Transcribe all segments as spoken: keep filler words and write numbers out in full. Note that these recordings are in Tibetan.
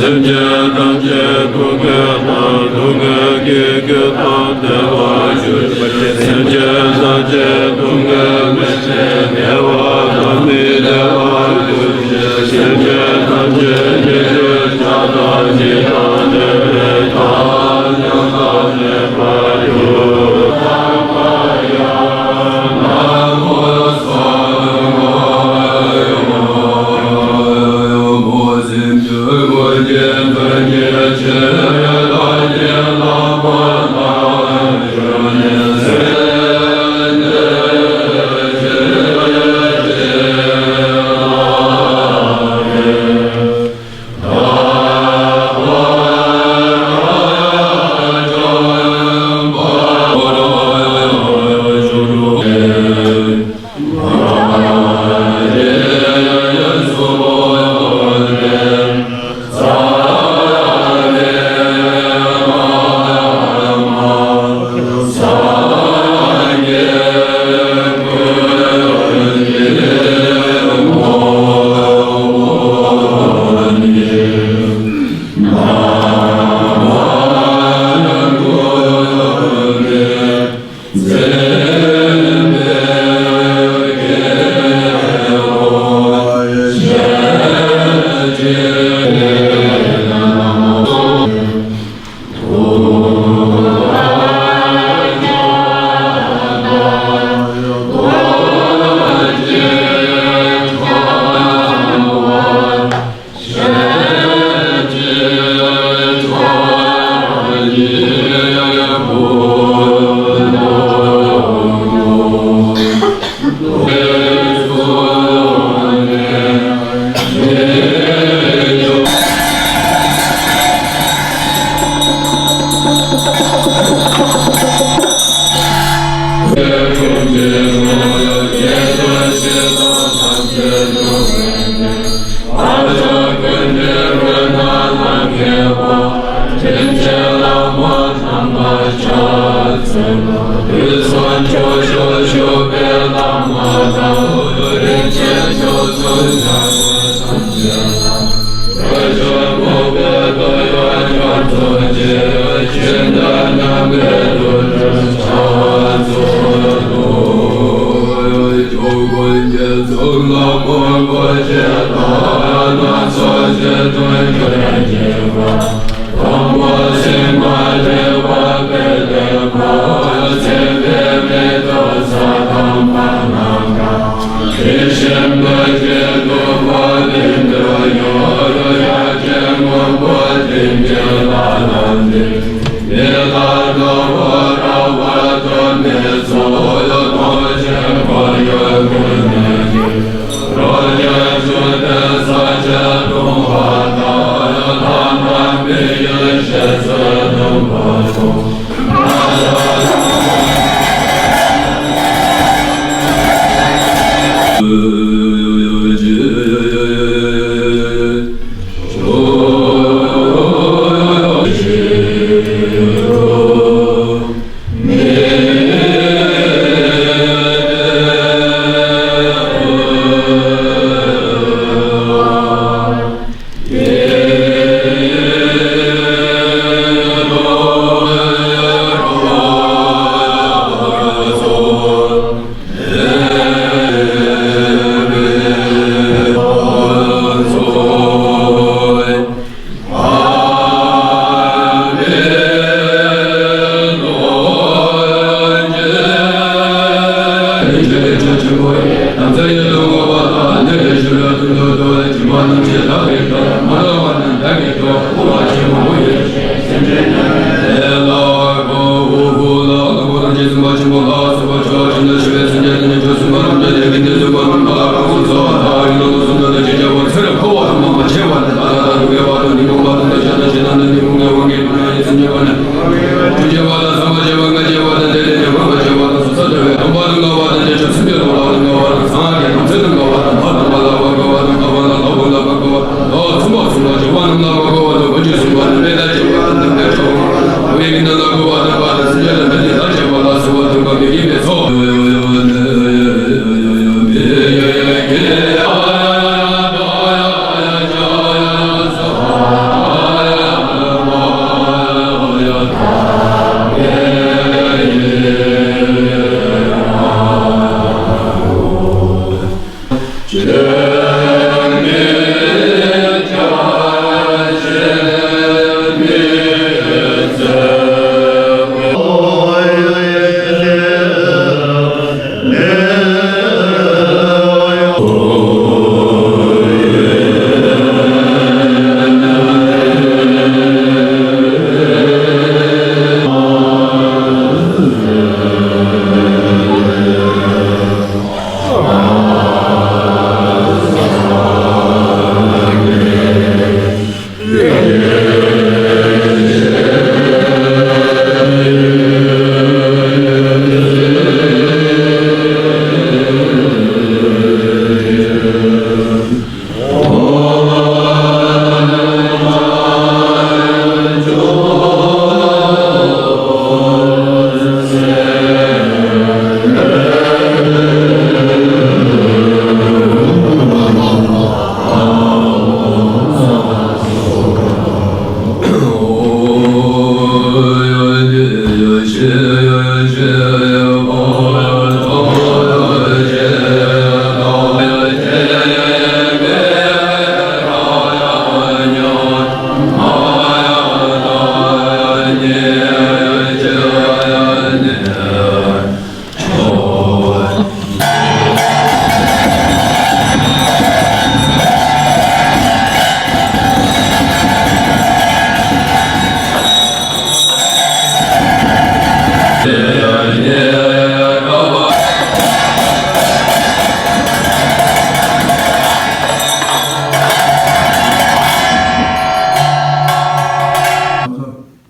སེམས་ཅན་ཐམས་ཅད་ཐུགས་ཀྱི་དང་ཐུགས་ཀྱི་ཀྱི་ཀྱི་དང་བདེ་བ་ཞུ་ཅིག་སེམས་ཅན་ཐམས་ཅད་ཐུགས་ཀྱི་མི་བདེ་བ་དང་མི་བདེ་བ་ཞུ་ཅིག་སེམས་ཅན་ཐམས་ཅད་ཉེ་དུ་བྱ་དང་ཉེ་དང་ཉེ་བའི་དང་ཉམས་དང་ཉེས་པ་ཞུ།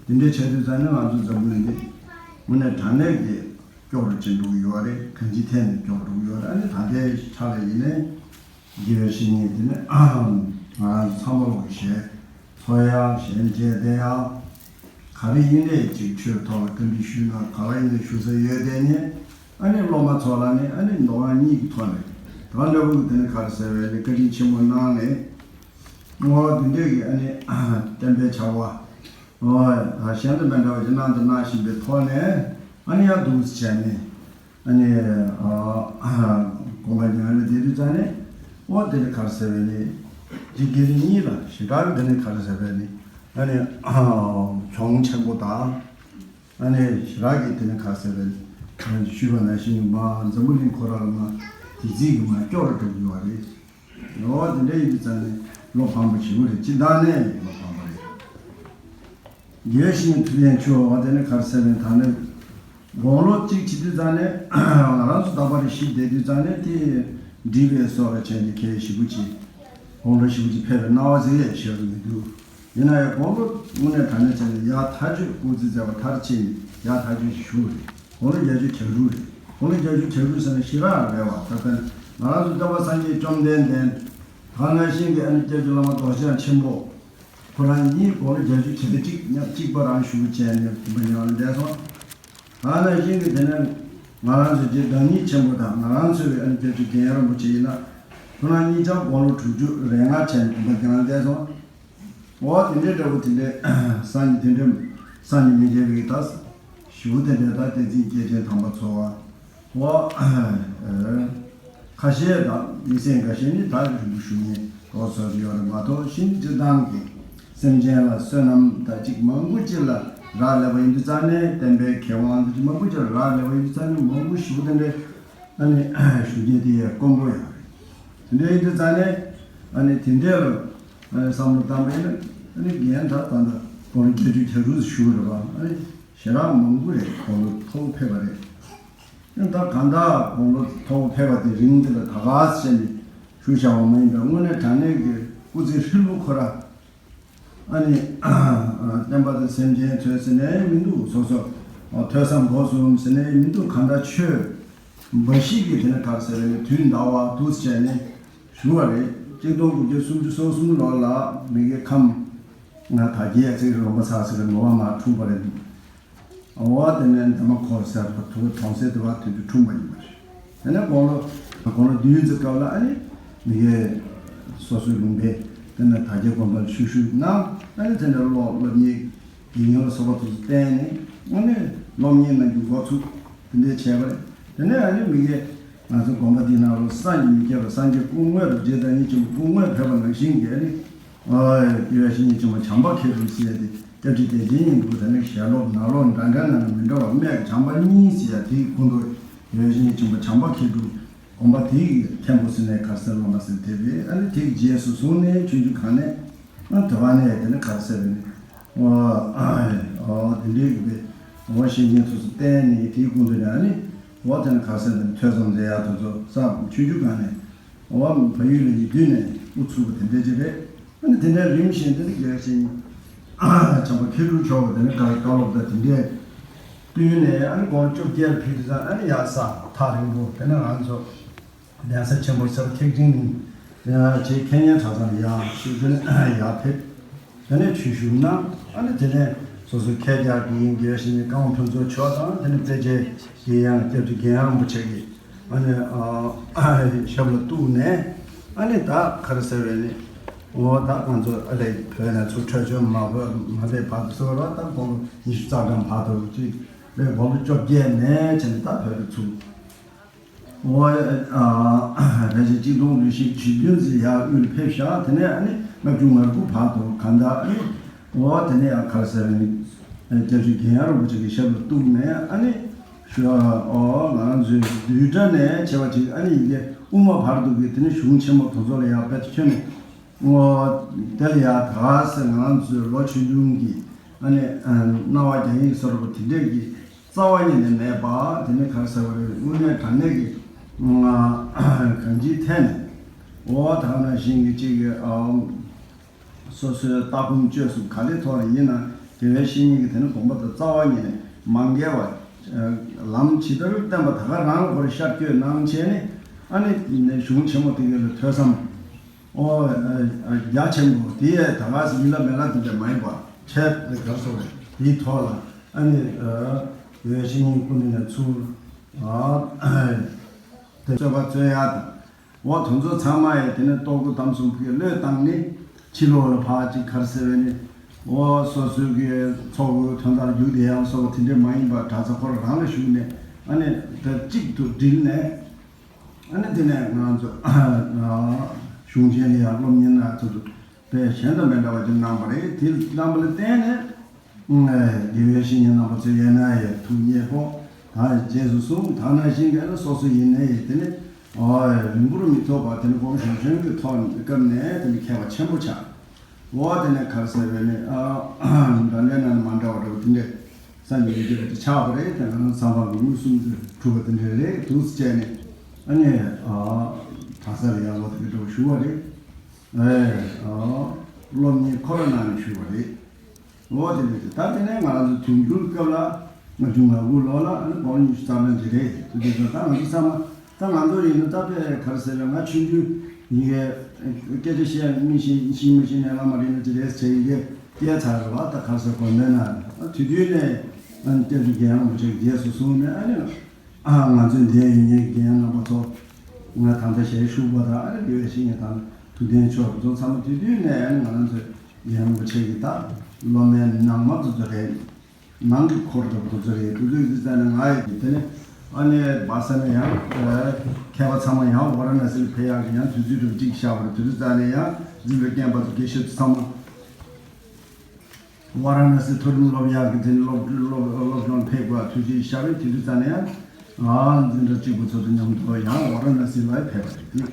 འདི་འདྲའི་བྱས་དུས་ཙང་ནས་ང་ཚོ་འཛམ་བུ་གླིང་འདི་དངོས་གནས་དྲང་གནས་ཀྱི་སྐྱོ་རུ་ཕྱིན་འགྲོ་གི་ཡོད་རེད། གང་ཅིའི་ཐད་ནས་སྐྱོ་རུ་འགྲོ་གི་ཡོད་རེད། ཨ་ནི་ད་ལྟའི་ཆ་ལ་ཡིན་ནའི་དགེ་བའི་བཤེས་གཉེན་དེ་ནི་ང་རང་ཚོ་ཚང་མ་ལོག་གི་ཞལ་འཚོ་ཡག་ཞལ་མཇལ་བསྡད་ཡག་ག་རེ་ཡིན་ནའི་ཅིག་ཆོས་ཐོག་ལ་བཀའ་འདྲི་ཞུས་ན་ག་བ་ཡིན་ནའི་ཞུ་ས་ཡོད་དེ་ནི། ཨ་ནི་སློབ་མ་ཚོ་ལ་ནི་ཨ་ནི་མདོ་སྔགས་གཉིས་ཀྱི་ཐོག་ནས་ད་འདྲ་བོ་དེ་ནི་ག་རེ་ཟེར་བས་ནི་བཀའ་དྲིན་ཆེན་པོ་གནང་ནས། ཨོ་དེ་འདྲས་ཀྱི་ཨ་ནི་བསྟན་པའི་བྱ་བ་ཨོ་གཞན་དང་མི་འདྲ་བ་ཅིག་གནང་དང་གནང་བཞིན་པའི་ཐོག་ནས་ཨ་ནི་ཡང་འདུག་སེ་བྱས་ནས་ཨ་ནི་ཨ་དགོངས་པ་རྒྱང་ལ་བསྡད་དུས་ཙང་ནས་ཨོ་དེ་ནི་ག་རེ་ཟེར་བས་ནི་འཇིག་རྟེན་གཉིས་ལ་ཞེ་དྲག་གི་དེ་ནི་ག་རེ་ཟེར་བས་ནི་ཨ་ནི་གྱོང་ཆེན་པོ་དང་། ཨ་ནི་ཞེ་དྲག་གི་དེ་ནི་ག་ཟེར་བས་ནི་ཞུས་པ་ནང་བཞིན་མ་འཛམ་བུ་གླིང་ཁོ་རང་ལ་མ་དེ་རྩིས་ཀྱི་མ་སྐྱོ་རུ་འགྲོ་གི་ཡོད་རེད། འོ་དེ་འདྲ་ཡིན་དུས་ཙང་ནས་བློ་ཕམ་པོ་ཞེ་པོ་རེད། སྤྱིར་བཏང་ནས་བློ་ཕམ་པོ་རེད། དགེ་བའི་བཤེས་གཉེན་ཐུབ་བསྟན་ཆོས་འོ་དེ་ནི་ག་རེ་ཟེར་བས་ད་ནི་དགུང་ལོ་གཅིག་བྱེད་དུས་ཙང་ནས་ང་རང་ཚོ་རྟག་པར་ཤི་བསྡད་དུས་ཙང་ནས་དེ་འདྲིས་པའི་སོགས་ལ་བྱས་ནས་ཁས་ཞེ་པོ་ཅིག་དགུང་ལོ་ཞེ་པོ་ཅིག་ཕེབས་པའི་སྣང་བ་ཟེར་ཡས་ཤེས་རུ་མི་འདུག་ཡིན་ན་ཡང་དགུང་ལོ་དངོས་གནས་དྲང་གནས་བྱས་ནས་ཡར་ཐག་ཆོད་སྐུ་ཚེ་ཟད་པ་མཐར་ཕྱིན་ནས་ཡར་ཐག་ཆོད་ཞིག་ཞུ་རེད། དགུང་ལོ་བརྒྱད་ཅུ་གྱ་དྲུག་རེད། དགུང་ལོ་བརྒྱད་ཅུ་གྱ་དྲུག་ཟེར་ན་ཞེ་དྲག་རེད་བ། ད་ལྟ་ང་རང་ཚོ་སྟོན་པ་སངས་རྒྱས་བཅོམ་ལྡན་འདས་ད་ནང་བཞིན་གྱི་ཨ་ནི་སྐྱབས་རྗེ་བླ་མ་རྡོ་རྗེ་འཆང་ཆེན་པོ་ཁོ་རང་གཉིས་དགུང་ལོ་བརྒྱད་ཅུ་གྱ་གཅིག་མཉམ་གཅིག་པ་རང་བཞུགས་བྱས་ནས་དགོངས་པ་རྒྱང་ལ་བསྡད་སོང་། ད་ནང་བཞིན་གྱི་དེ་ནས་ང་རང་ཚོའི་རྗེ་བདག་ཉིད་ཆེན་པོ་དང་ང་རང་ཚོའི་ཨ་ནི་སྐྱབས་རྗེ་རྒན་རིན་པོ་ཆེ་ཡིན་ན་ཁོ་རང་གཉིས་ཆ་དགུང་ལོ་དྲུག་ཅུ་རེ་ལྔ་བྱས་ནས་དགོངས་པ་རྒྱང་ལ་བསྡད་སོང་། འོ་དེ་འདྲའི་འདྲ་བོ་དེ་འདྲའི་སང་ཉིན་དེ་འདྲའི་སང་ཉིན་མི་མཇལ་བའི་ད་ཞུ་དེ་འདྲའི་ད་བསྟན་འཛིན་སྐྱེས་ཆེན་དམ་པ་ཚོ་བ། འོ་ཁ་ཤས་དང་མི་སེམས་འགའ་ཤས་ནི་ད་རིང་པོ་ཞུ་མཁན་འོ་ཚོ་ཡོད་རེད་མ་གཏོགས་ཤིན་ཏུ་སྤྱིར་བཏང་གི་སེམས་ཅན་ལ་བསོད་ནམས་ད་ཅིག་མང་པོ་ཅིག་ལ་རག་ལས་པ་ཡིན་དུས་ཙང་ནས་བསྟན་པའི་ཁེ་དབང་དེ་ཅིག་མང་པོ་ཅིག་ལ་རག་ལས་པ་ཡིན་དུས་ཙང་ནས་མང་པོ་ཞུ་དེ་འདྲའི་ཨ་ནི་ཞུ་རྒྱུ་དེ་ཡང་དཀོན་པོ་ཡང་རེད། དེ་འདྲ་ཡིན་དུས་ཙང་ནས་ཨ་ནི་དེ་འདྲ་ལ་བསམ་བློ་བཏང་པ་ཡིན་ན་ཨ་ནི་རྒན་ད་ད་ད་དགུང་ལོ་བརྒྱད་ཅུ་གྱ་དྲུག་ཞུ་རེད་བ། ཨ་ནི་ཞེ་དྲག་མང་པོ་རེད། དགུང་ལོ་མཐོ་པོ་ཕེབས་པ་རེད། ཨ་ནི་ད་གང་ལྟར་དགུང་ལོ་མཐོ་པོ་ཕེབས་པ་དེ་རིང་འདི་ལ་ད་ག་ཟེ་བྱས་ནས་ཞུ་བཞག་པ་མ་ཡིན་པར་དངོས་གནས་དྲང་གནས་ཀྱི་སྐུ་ཚེ་ཧྲིལ་པོ་ཁོ་ར་ཨ་ནི་བསྟན་པ་དང་སེམས་ཅན་ཐོས་ཟེར་ནའི་མི་འདུག་སོ་སོ་ཐོས་བསམ་སྒོམ་གསུམ་ཟེར་ནའི་མི་འདུག་གང་ལྟར་ཆོས་འབའ་ཞིག་གི་དེ་ནས་ག་རེ་ཟེར་བའི་དུས་འདའ་བ་འདུག་སེ་བྱས་ནས་ཞུ་བ་རེད། གཅིག་སྟོང་དགུ་བརྒྱ་སུམ་ཅུ་སོ་གསུམ་ལོ་ལ་མི་དགེ་ཁམས་ང་དར་རྒྱས་ཚིག་རིང་པོ་ཚར་ཚིག་ངོ་བ་མ་འཁྲུངས་པ་རེད་འདུག་འོ་དེ་ནས་འདབ་མ་འཁོར་སར་ཐུགས་གྲོང་གསེབ་དེ་བ་དུས་དུས་འཁྲུངས་པ་ཡིན་པ་རེད། དེ་ནས་དགུང་ལོ་དགུང་ལོ་བདུན་ཙམ་སྐབས་ལ་ཨ་ནི་མི་དགེ་སོ་སོའི་ལུང་པའི་དེ་ནས་དར་རྒྱས་དགོན་པར་ཆོས་ཞུགས་གནང་། ཨ་ནི་དེ་ནས་སློབ་སློབ་གཉེར་དགེ་བསྙེན་ལ་སོགས་པ་དེ་ཚོ་བསྟེན་ནས་ཨ་ནི་སློབ་གཉེར་གནང་རྒྱུ་འགོ་ཚུགས་དེ་འདྲས་བྱས་པ་རེད། དེ་ནས་ཨ་ནི་མི་དགེ་ང་ཚོ་དགོན་པ་འདི་ནང་ལ་སངས་རྒྱས་མི་སྐྱེ་བ་སངས་རྒྱས་སྐུ་དངོས་རུ་རྗེ་བདག་ཉིད་ཆེན་པོ་སྐུ་དངོས་ཕེབས་པ་ནང་བཞིན་གྱི་ཨ་ནི། ཨ་དགེ་བའི་བཤེས་གཉེན་ཆེན་པོ་བྱམས་པ་མཁས་གྲུབ་ཟེར་ཏེ་སྐྱབས་རྗེ་བདེ་ཆེན་སྙིང་པོ་དེ་ནི་ཞལ་སློབ་ནང་སློབ་འདྲ་འདྲ་ནང་ནས་མི་འདྲ་བ་སྨྲས། བྱམས་པ་གཉིས་ཟེར་ཡ་དེའི་སྐུ་མདོག་དགེ་བའི་བཤེས་གཉེན་ཆེན་པོ་བྱམས་པ་མཁས་གྲུབ་དགོངས་པ་དེའི་མཁན་པོ་ཟེར་ནས་ག་རེ་ཟེར་སློབ་མ་ཟེར་དེ་རེད། ཨ་ནི་དེའི་རྗེས་སུ་བཟུང་ནས་ཆོས་རྒྱུད་གང་ནས་ཨ་དེ་བ་ནས་དེ་ནི་ག་རེ་ཟེར་རེད་ནི་ཨ་དེ་འདྲའི་གི་བའི་འོ་བཤེས་གཉེན་ཚོ་སུ་བསྟེན་ནས་དེའི་སྐུ་མདོག་ནས་ཨ་ནི་འོ་དེ་ནི་ག་རེ་ཟེར་ནས་ཐོས་བསམ་མཛད་ཡ་དེ་ཚོ་ས་ཆོས་རྒྱུད་གང་ནས། འོ་བ་བལ་ཡུལ་ལ་ཉེ་དུས་ནས་དབུ་ཚུགས་པ་དེ་འདྲ་ཅིག་རེད། ཨ་ནི་དེ་འདྲ་རིམ་བཞིན་དེ་ནི་རྒྱལ་ཞིང་བྱམས་པ་མཁས་གྲུབ་མཆོག་གི་དེ་ནི་བཀའ་བཀའ་སློབ་དང་དེ་འདྲས་བསྟུན་ནས་ཨ་ནི་དགུང་ལོ་བཅོ་བརྒྱད་ལ་ཕེབས་དུས་ཙང་ཨ་ནི་ཡར་ས་ཐག་རིང་པོ་དེ་ནི་ང་ཚོ་གདན་ས་ཆེན་པོ་ས་ཐེག་ཆེན་ཆེ་ཁེ་ཉེ་གྲྭ་ཚང་ལ་ཡར་ཞུགས་དེ་ནི་ཡར་ཕེབས། དེ་ནས་ཆོས་ཞུགས་གནང་། ཨ་ནི་དེ་ནས་སོ་སོའི་ཁྱེད་ཅག་གི་དགེ་བའི་བཤེས་གཉེན་ཀརྨ་ཕུན་ཚོགས་མཆོག་དང་དེ་ནས་དཔེ་ཆའི་དགེ་ཡང་སྐྱབས་རྗེ་རྒན་རིན་པོ་ཆེ་གིས་ཨ་ནི་ཨ་ཞབས་ལ་གཏུགས་ནས་ཨ་ནི་ད་ག་རེ་ཟེར་བས་ནི་འོ་ད་ང་ཚོ་ཨ་ལས་བོད་ནས་ཚུར་འཕྲོས་བྱོན་མ་བོད་མ་ཕེབས་བར་དུ་ཟེར་བ་ད་དགུང་ལོ་ཉི་ཤུ་རྩ་གྲངས་བར་དུ་ཅིག་ པའི་དགུང་ལོ་བཅོ་བརྒྱད་ནས་བྱས་ནས་ད་བོད་དུ་ཚུར། འོ་ཨ་ཕལ་ཆེར་གཅིག་སྟོང་དགུ་བརྒྱ་བཞི་བཅུ་ཞེ་བདུན་ཙམ་ཡར་དབུས་ལ་ཕེབས་ཤག་དེ་ནས་ཨ་ནི་ལྔ་བཅུ་ང་དགུ་བར་དུ་གང་ལྟར་ཨ་ནི་འོ་དེ་ནས་ཡང་ག་རེ་ཟེར་བ་ནི་སྐྱབས་རྗེ་རྒན་ཡང་རིན་པོ་ཆེ་གི་ཞབས་ལ་གཏུགས་ནས་ཨ་ནི་ཞུ་འོ་ང་རང་ཚོའི་བསྡུས་གྲྭ་ནས་བྱས་པ་ཅིག་ཨ་ནི་ཡི་གེ་དབུ་མ་བར་དུ་གི་དེ་ནས་གཞུང་ཆེན་མོ་དེ་ཚོ་ལ་ཡང་རྦད་དེ་ཁྱོན་ནས། འོ། དེ་ལ་ཡང་ད་ག་སེ་ང་རང་ཚོའི་ལོ་ཆུང་ཆུང་གི་ཨ་ནི་རྣ་བ་རྒྱ་ཡིག་སོར་པོ་དེ་འདྲས་ཀྱི་རྩ་བ་ཉིད་ནས་མེད་པ་དེ་ནི་ག་རེ་ཟེར་བ་རེད། དངོས་གནས་དྲང་གནས་ཀྱི་གང་ཅིའི་ཐད་ནས་འོ་ད་ནང་བཞིན་གྱི་གཅིག་གི་སོ་སོའི་ལྟ་སྒོམ་སྤྱོད་གསུམ་ག་ལེ་ཐོག་ལ་ཡིན་ན་དགེ་བའི་བཤེས་གཉེན་གྱི་དེ་ནི་དགོངས་པ་དང་རྩ་བ་ཉིད་ནས་མ་འགལ་བ་ལམ་ཇི་ལྟར་བསྟན་པ་ད་ག་རང་ལ་ཁོ་རང་ཤར་བསྐྱོད་གནང་བྱས་ནས་ཨ་ནི་གཞུང་ཆེན་མོ་དེ་ག་ལ་ཐོས་བསམ། ཨོ། རྒྱ་ཆེན་པོ་དེ་ད་ག་སེ་ཡིན་ལ་མེད་ལ་དེ་འདྲ་མ་ཡིན་པ་ཁྱད་དེ་གར་སོང་བས་དེའི་ཐོག་ལ་ཨ་ནི་བའི་བཤེས་གཉེན་ཀུན་ནས་ཚུར་དེ་རྩོད་པ་རྩོད་ཡ་དང་འོ་དེ་ཚོ་ཚང་མ་ཡི་དེ་ནི་ལྟོ་གོས་གཏམ་གསུམ་གྱི་བློས་བཏང་ནས་ཕྱི་ལོགས་ལ་ཕར་ཅིག་གར་སེ་བས་ནི་འོ་སོ་སོའི་གི་ཚོགས་དངུལ་དོན་དག་རྒྱུགས་དེ་ཡང་སོགས་དེ་འདྲ་མ་ཡིན་པ་གྲྭ་ཚང་ཁོ་རང་ལ་ཞུགས་ནས་ཨ་ནི་དེ་གཅིག་ཏུ་སྒྲིལ་ནས། ཨ་ནི་དེ་ནས་ང་ཚོ་གཞུང་ཆེན་ལ་ཡང་སློབ་གཉེར་གནང་ཚུལ་དུ་དཔེ་གཞན་དང་མི་འདྲ་བ་ཅིག་གནང་བ་རེད། དེ་གནང་བ་ལ་བརྟེན་ནས་དགེ་བའི་བཤེས་གཉེན་རྣམ་པ་ཚོས་ཡན་ན་ཡི་ཐུགས་མཉེས་པོ་དང་རྗེས་སུ་བཟུང་། ད་ནང་བཞིན་གྱི་ཨ་ནི་སོ་སོ་ཡིན་ནའི་དེ་ནི་རིང་པོར་མི་ཐོགས་པར་དེ་ནི་སྒོམ་ཞུམ་ཞུམ་གྱི་ཐོག་སྐབས་ནས་དེ་ནི་མཁས་པ་ཆེན་པོ་ཆགས། འོ་དེ་ནས་གར་ཟེར་བས་ནི་ཨ་འདྲ་འདྲའི་ནང་ནས་མ་འདྲ་བ་འདྲ་བོ་དེ་འདྲས་སངས་རྒྱས་ཀྱི་རྒྱུད་དེ་ཆགས་པ་རེད། དེ་ང་རང་ཚང་མ་གི་མངོན་སུམ་དུ་གྲུབ་པ་དེ་འདྲས་རེད་འདུག་ཟེར་བྱས་ནས་ཨ་ནི་ཨ་གྲྭ་ས་ལ་ཡར་ལོག་དེ་འདྲ་བོ་ཞུ་བ་རེད། ཨེ་ཨ་སློབ་གཉེར་ཁོ་ར་ནང་ནས་ཞུ་བ་རེད། འོ་དེ་འདྲས་ད་དེ་ནས་ང་རང་ཚོ་དུས་འགྱུར་སྐབས་ལ་ང་ཆུང་ང་དགུ་ལོ་ལ་ཨ་ནི་སྒོར་ཉི་ཤུ་རྩ་གྲངས་ཅིག་རེད། དེ་དུས་ད་ང་ཚོ་ཚང་མ། ད་ང་ཚོ་ཡིན་ན་ད་དཔེ་ག་རེ་ཟེར་ན་ང་ཆུང་ཆུང་ཡིན་གྱི་སྐད་ཆ་བཤད་མི་ཤེས་ཤེས་མི་ཤེས་ནས་བླ་མ་རེད་ན་ཅི་རེད་ཟེར་ཡིན་གྱི་སྐད་ཚར་བ་ད་ག་རེ་ཟེར་དགོས་འདོད་ན་དུས་དུས་ནས་སྐྱབས་རྗེ་རྒན་རིན་པོ་ཆེ་རྗེས་སུ་བཟུང་ནས་ཨ་ནི་ང་ཚོའི་འདིར་ཡོད་མཁན་རྒན་རྣམ་པ་ཚོ་ང་ད་ལྟ་ཞལ་བཞུགས་པ་དང་ཨ་ནི་དགེ་བའི་བཤེས་གཉེན་དང་ཐུབ་བསྟན་མཆོག་ཚོ་ཚང་མ་དུས་དུས་ནས་ཨ་ནི་ང་རང་ཚོའི་རྒན་རིན་པོ་ཆེ་གི་ད་སློབ་མའི་ནང་མ་ཚོ་ཚོ་རེད། ནང་གི་འཁོར་དང་དེ་ཚོ་རེད། དེ་ཚོའི་དུས་ཙམ་ནས་ང་ཡི་དེ་ནས་ཨ་ནེ་སྦ་ས་ནས་ཡང་མཁས་པ་ཚང་མ་ཡང་ཝཱ་ར་ཎ་སི་ལ་ཕེབས་ཡག་གི་ཡང་དུས་ཚོད་དུ་གཅིག་བཞག་པ་རེད། དེ་དུས་ཙམ་ནས་ཡང་འཛིན་པའི་རྒན་པ་ཚོ་དགེ་བཤེས་ཚོ་ཚང་མ་ཝཱ་ར་ཎ་སི་མཐོ་རིམ་སློབ་ཡག་གི་དེ་ནས་སློབ་སློབ་སློབ་སྦྱོང་ཕེབས་པ་ཐུགས་རྗེ་ཆེ་ཞུ་བ་རེད། དེ་དུས་ཙམ་ནས་ཡང་ང་འཛིན་གྲྭ་གཅིག་པ་ཚོ་དང་མཉམ་དུ་ཡང་ཝཱ་ར་ཎ་སི་ལ་ཕེབས་པ་རེད། དེ་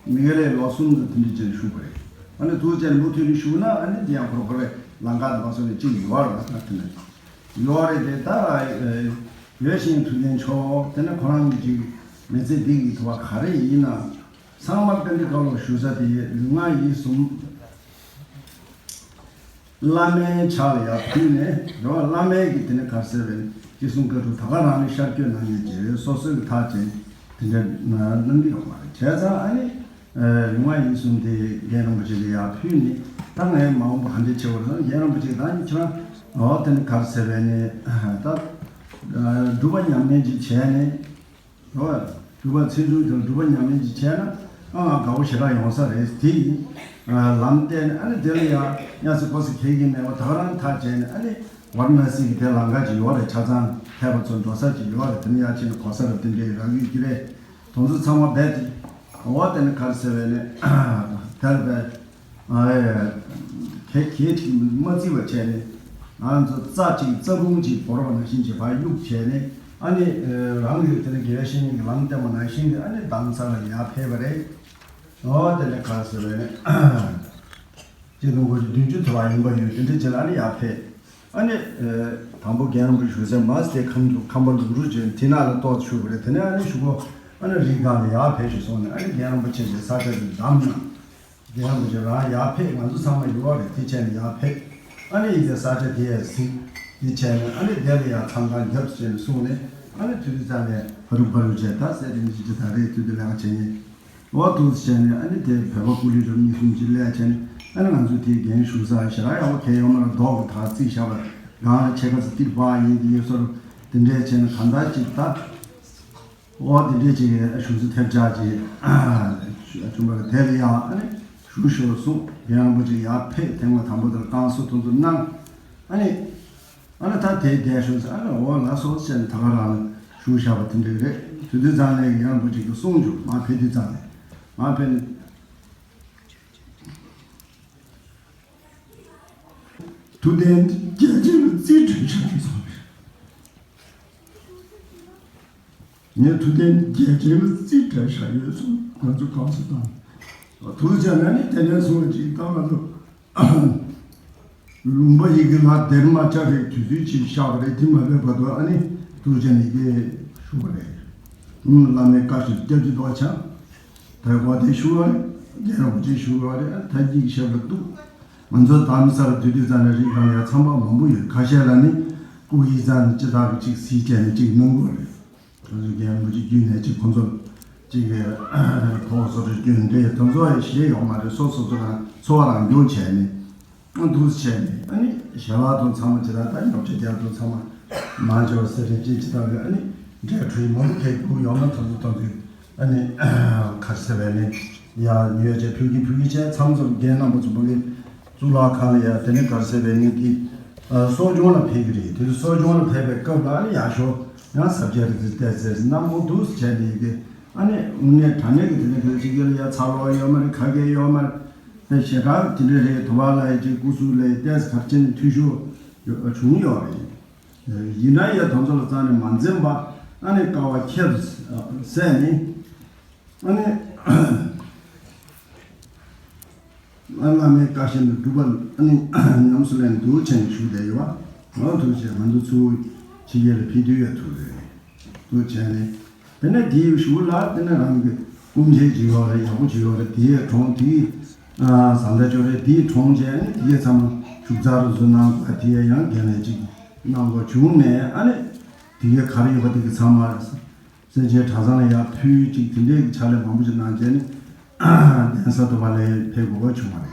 མི་སྒེར་ལས་ལོ་གསུམ་དང་དེ་འདྲ་བྱས་ནས་བཞུགས་པ་རེད། ཨ་ནེ་དུས་ཙམ་མུ་མཐུད་ནས་བཞུགས་ན་ཨ་ནེ་དེ་ཡང་ཁོ་ར་ཁོ་རའི་ལམ་ཁ་དང་བ་སོ་ནས་གཅིག་ཡོད་རེད་བ། ད་དེ་ནས། ཡོད་རེད་དེ་ད་ཡོད་བཞིན་ཐུབ་བསྟན་མཆོག་དེ་ནས་ཁོ་རང་གི་ཅིག་མི་ཚེ་འདི་གི་ཐུབ་པ་ག་རེ་ཡིན་ན་ཚང་མ་དཔེ་འདི་བཀའ་སློབ་ཞུ་ས་དེ་ལུས་ངག་ཡིད་གསུམ་བླ་མའི་ཕྱག་ལ་ཡར་ཕུལ་ནས་རེད་བ། བླ་མའི་གི་དེ་ནས་ག་རེ་ཟེར་བའི་ཅི་གསུང་བཀའ་སྒྲུབ་ད་ག་རང་ནས་ཤར་བསྐྱོད་གནང་མཁན་བྱས་པས་སོ་སོའི་གི་ཐག་བཅད་དེ་འདྲ་གནང་གི་ཡོད་མ་རེད། བྱས་ཙང་ཨ་ནི། ལུས་ངག་ཡིད་གསུམ་དེ་རྒན་རིན་པོ་ཆེ་ལ་ཡར་ཕུལ་ནས་ད་ངའི་མ་འོངས་པ་ག་འདྲ་བྱེད་དགོས་རེད། རྒན་རིན་པོ་ཆེ་ད་ཁྱེད་རང་འོ་དེ་ནི་ག་རེ་ཟེར་བས་ནི་ད་སྒྲུབ་པ་ཉམས་ལེན་ཅིག་བྱས་ནས་འོ་སྒྲུབ་པ་ཚེ་སྒྲུབ་དང་སྒྲུབ་པ་ཉམས་ལེན་ཅིག་བྱས་ན་ཨ་ང་དགའ་པོ་ཞེ་དྲག་ཡོང་ས་རེད། དེ་ཡིན་ལམ་བསྟན་ནས་ཨ་ནི་དེ་ལ་ཡང་གཡང་སེ་སྐོར་སེ་ཁེལ་གྱི་མེད་པ་ད་ག་རང་ཐག་བཅད་ནས་ཨ་ནི་ཝཱ་ར་ཎ་སི་གི་དེ་ལམ་ཁ་ཅིག་ཡོད་རེད། ཆ་ཚང་མཁས་པ་ཚོ་འགྲོ་ས་ཅིག་ཡོད་རེད། དེ་ནི་ཡར་ཕྱིན་ནས་གོ་ས་རབ་དེ་འདྲའི་རག་གི་རེད། དེ་ཚོ་ཚང་མ་རྦད་དེ། འོ་དེ་ནི་ག་རེ་ཟེར་བས་ནི། དེར་བས། གལ་གལ་ཅིག་མ་བརྩི་བ་བྱས་ནས། ང་ཚོ་རྩྭ་གཅིག་རྩྭ་ཕུང་གཅིག་བོར་བ་ནང་བཞིན་གྱི་བར་གཡུག་བྱས་ནས། ཨ་ནི། རང་གི་དེ་ནི་དགེ་བའི་བཤེས་གཉེན་གྱི་ལམ་བསྟན་པ་ནང་བཞིན་གྱི་ཨ་ནི་གདན་ས་ལ་ཡར་ཕེབས་པ་རེད། འོ་དེ་ནི་ག་རེ་ཟེར་བས་ནི། ཆིག་སྟོང་དགུ་བརྒྱ་བདུན་ཅུ་དུ་བ་ཡིན་པ་ཡོད། དེ་འདྲ་བྱས་ལ་ཨ་ནི་ཡར་ཕེབས། ཨ་ནི། དང་པོ་རྒན་རིན་པོ་ཆེ་བཞུགས་སའི་མ་སྟེ་ཁམས་དུ་ཁམས་པ་ལུག་རུ་ཅན་དེ་ནང་ལ་གཏོགས་བཞུགས་པ་རེད། དེ་ནས་ཨ་ནི་གཞུག་གུ་ཨ་ནི་རི་སྒང་ལ་ཡར་ཕེབས་ཤིག་སོང་ནས་ཨ་ནི་རྒན་རིན་པོ་ཆེ་གི་ས་ཆ་དེ་བདམས་ན། རྒན་རིན་པོ་ཆེ་རང་ཡར་ཕེབས། ང་ཚོ་ཚང་མ་ཡོད་རེད། དེ་བྱས་ནས་ཡར་ཕེབས། ཨ་ནི་ཡིན་ཏེ་ས་ཆ་དེ་ཡར་གཟིགས། དེ་བྱས་ནས་ཨ་ནི་དེ་ལ་ཡར་མཚམས་ཁང་རྒྱབ་བྱས་ནས་སོང་ནས་ཨ་ནི་དུས་ཚོད་ཙམ་ནས་ཕ་རུ་ཕ་རུ་བྱས་ད་སེ་རིང་ཅི་ཅི་ད་རེས་དུས་དེ་ལས་ཀ་བྱས་ནས། འོ་འདུག་སེ་བྱས་ནས་ཨ་ནི་དེ་བོད་པ་སྐུ་ལུས་རབས་གཉིས་གསུམ་ཅིག་སླེབས་བྱས་ནས་ཨ་ནི་ང་ཚོ་དེའི་རྒན་བཞུགས་ས་ཞེ་དྲག་ཡག་པོ་གང་ཡོད་མ་རེད། རྡོ་གི་དར་བརྩིགས་བཞག་པ་སྒང་ལ་ཕྱེད་ཀ་ཙམ་ཏིལ་པ་ཡིན་དེ་ཡོད་སོར་དེ་འདྲས་བྱས་ནས་གང་ལྟར་ཅིག་ད་འོ་དེ་འདྲས་ཅིག་གཞུང་ཚོ་ཐེབས་ཆག་ཅིག་བྱུང་བ་རེད། དེ་ལ་ཡང་ཨ་ནི་བཞུགས་ཤོག་གསུངས། རྒན་རིན་པོ་ཆེ་ཡར་ཕེབས། ཐེངས་མ་དང་པོ་དེར་བསྐང་གསོ་དེ་ཚོ་གནང་། ཨ་ནི། ཨ་ལ་ད་དེ་བསྡད་ཤོག་ཟེར། ཨ་ལ་འོ་ལགས་སོ་ཟེར་ནས་ད་ག་རང་ལ་ཞུ་བཞག་པ་དེ་འདྲ་རེད། དེ་དུས་ཙང་ནས་ཡང་བུ་ཅིག་གིས་གསུངས་བྱུང་། མ་ཕེབས་དུས་ཙང་ནས། མ་ཕེབས་ནས། ཐུབ་བསྟན་རྒྱལ་ཆེན་ལ་རྩིས་སྤྲོད་བྱ་དགོས་སོང་། ངས་ཐུབ་བསྟན་རྒྱལ་ཆེན་ལ་རྩིས་སྤྲད་བཞག་ཡོད་སོང་། ང་ཚོ་གང་སུ་དང་། ཐུགས་རྗེ་ཆེ་ནས་དེ་ནས་བཟུང་བ་ཅིག་ད་ང་ཚོ་ལུང་པ་ཡི་གེ་ལ་སྡེར་མ་བཅའ་བའི་དུས་ཚོད་ཅིག་བཞག་པ་རེད། དེ་མ་ཕེབས་བར་དུ་ཨ་ནི་ཐུགས་རྗེ་ཆེ་ནས་ཡི་གེ་ཞུ་བ་རེད། ཨུམ། བླ་མའི་བཀའ་བཞིན་སྐྱབས་རྗེ་རྡོ་རྗེ་འཆང་། དེ་གོ་དེ་ཞུ་བ་རེད། རྒན་རིན་པོ་ཆེ་ཞུ་བ་རེད། ཨ་ད་གཉིས་ཀྱི་ཞབས་ལ་གཏུགས། ང་ཚོ་དྷ་རམ་ས་ལ་སྡོད་དུས་ཙམ་ནས་རིགས་གང་ལ་ཡང་ཚང་མ་མང་པོ་ཡོད། ཁ་ཤས་ལ་ནི་སྐུ་ཡི་ཙམ་ནས་ཅི་ལྟར་གྱི་ཅིག་གཟིགས་བྱས་ནས་ཅིག་གནང་དགོས་རེད། ང་ཚོ་རྒན་རིན་པོ་ཆེ་བརྒྱུད་ནས་ཅིག་ཁོང་ཚོ་ཅིག་གི་ཕོགས་སོ་སོ་སྐྱོན་འདྲ་དེ་ཚོ་ཞེ་ཡོད་མ་རེད། སོ་སོ་སོ་རང་འཚོ་བ་རང་སྐྱོང་བྱས་ནས། ཨ་འདུག་བྱས་ནས་ཨ་ནི་ཞལ་ལག་དང་ཚང་མ་ཇི་ལྟར་ད་ཉོ་ཆ་རྒྱག་དང་ཚང་མ་མང་ཆེ་བ་སེ་རེ་ཅིག་ཅི་ལྟར་ཨ་ནི་འབྲས་བུ་མང་པོ་གས་དགོས་ཡོད་ན་དེ་ཚོ་དེ་ཚོ་ཨ་ནི་ག་རེ་ཟེར་བས་ནི་ཡ་ཉོས་བྱས་ཕུལ་གྱི་ཕུལ་གྱི་བྱས། མཚམས་མཚམས་རྒན་རྣམ་པ་ཚོ་ཕ་གི་གཙུག་ལག་ཁང་ལ་ཡ་དེ་ནི་ག་རེ་ཟེར་བས་ནི་གི་གསོ་སྦྱོང་ལ་ཕེབས་ཀྱི་རེད། དེ་ཚོ་གསོ་སྦྱོང་ལ་ཕེབས་པའི་སྐབས་ལ་ཨ་ནི་ཡག་ཤོས་ཡང་ཟབ་རྒྱས་རེད་ཟེར་བལྟས་ཟེར་གནང་མོ་འདུག་བྱས་ནས་གི་ཨ་ནི་དངོས་གནས་དྲང་གནས་ཀྱི་དེ་ནི་དེ་ཕྱི་རྒྱལ་ལ་ཡ་ཚ་ལོག་ཡོད་མ་རེད། ཁ་སྐད་ཡོད་མ་རེད། དེ་ཞེ་དྲག་དེ་འདྲ་རེད། དུ་བ་ལ་ཡ་ཅིག་སྐུ་གཟུགས་ལ་ཡ་ཏོག་ཙམ་ག་རེ་བྱས་ནས་འཐུས་ཤོར་ཡོ་བྱུང་ཡོད་རེད། ཡིན་ན་ཡང་དེ་ཚོ་ལ་རྩ་ནས་མ་འཛེམས་པ་ཨ་ནི་དཀའ་བ་ཁྱད་དུ་བསད་ནས་ཨ་ནི་ཨ་བླ་མའི་བཀའ་བཞིན་དུ་སྒྲུབ་པ་ཨ་ནི་ཉམས་སུ་ལེན་འདུག་བྱས་ནས་བཞུགས་བསྡད་ཡོད་པ། འོ་ཐུགས་རྗེ་ཆེ། ང་ཚོ་ཚུར་ཕྱི་རྒྱལ་ལ་ཕེབས་དུས་ཡོད་ཐུགས་རེད་འདུག་བྱས་ནས། དེ་ནས་དེའི་གཞུག་ལ་དེ་ནས་རང་གི་སྐུ་མཆེད་ཅིག་ཡོད་རེད། ཡག་པོ་ཅིག་ཡོད་རེད། དེའི་གྲོངས་དེའི་བཟའ་ཟླ་ཅིག་ཡོད་རེད། དེའི་གྲོངས་རྗེས་ནི་དེའི་ཚང་མ་བཞུགས་ཚར་རུ་བཟོ་གནང་དགོས། དེའི་ཡང་འགན་ལེན་ཅིག་གནང་དགོས་བྱུང་ནས་ཨ་ནི་དེའི་ག་རེ་ཡོད་པ་དེ་གི་ཚང་མ་སེམས་ཅན་གྲྭ་ཚང་ལ་ཡང་ཕུལ་ཅིག་དེ་འདྲའི་གི་ཕྱག་ལས་མང་པོ་ཅིག་གནང་རྗེས་ནི་གདན་ས་དུ་བ་ལ་ཕེབས་དགོས་པ་བྱུང་བ་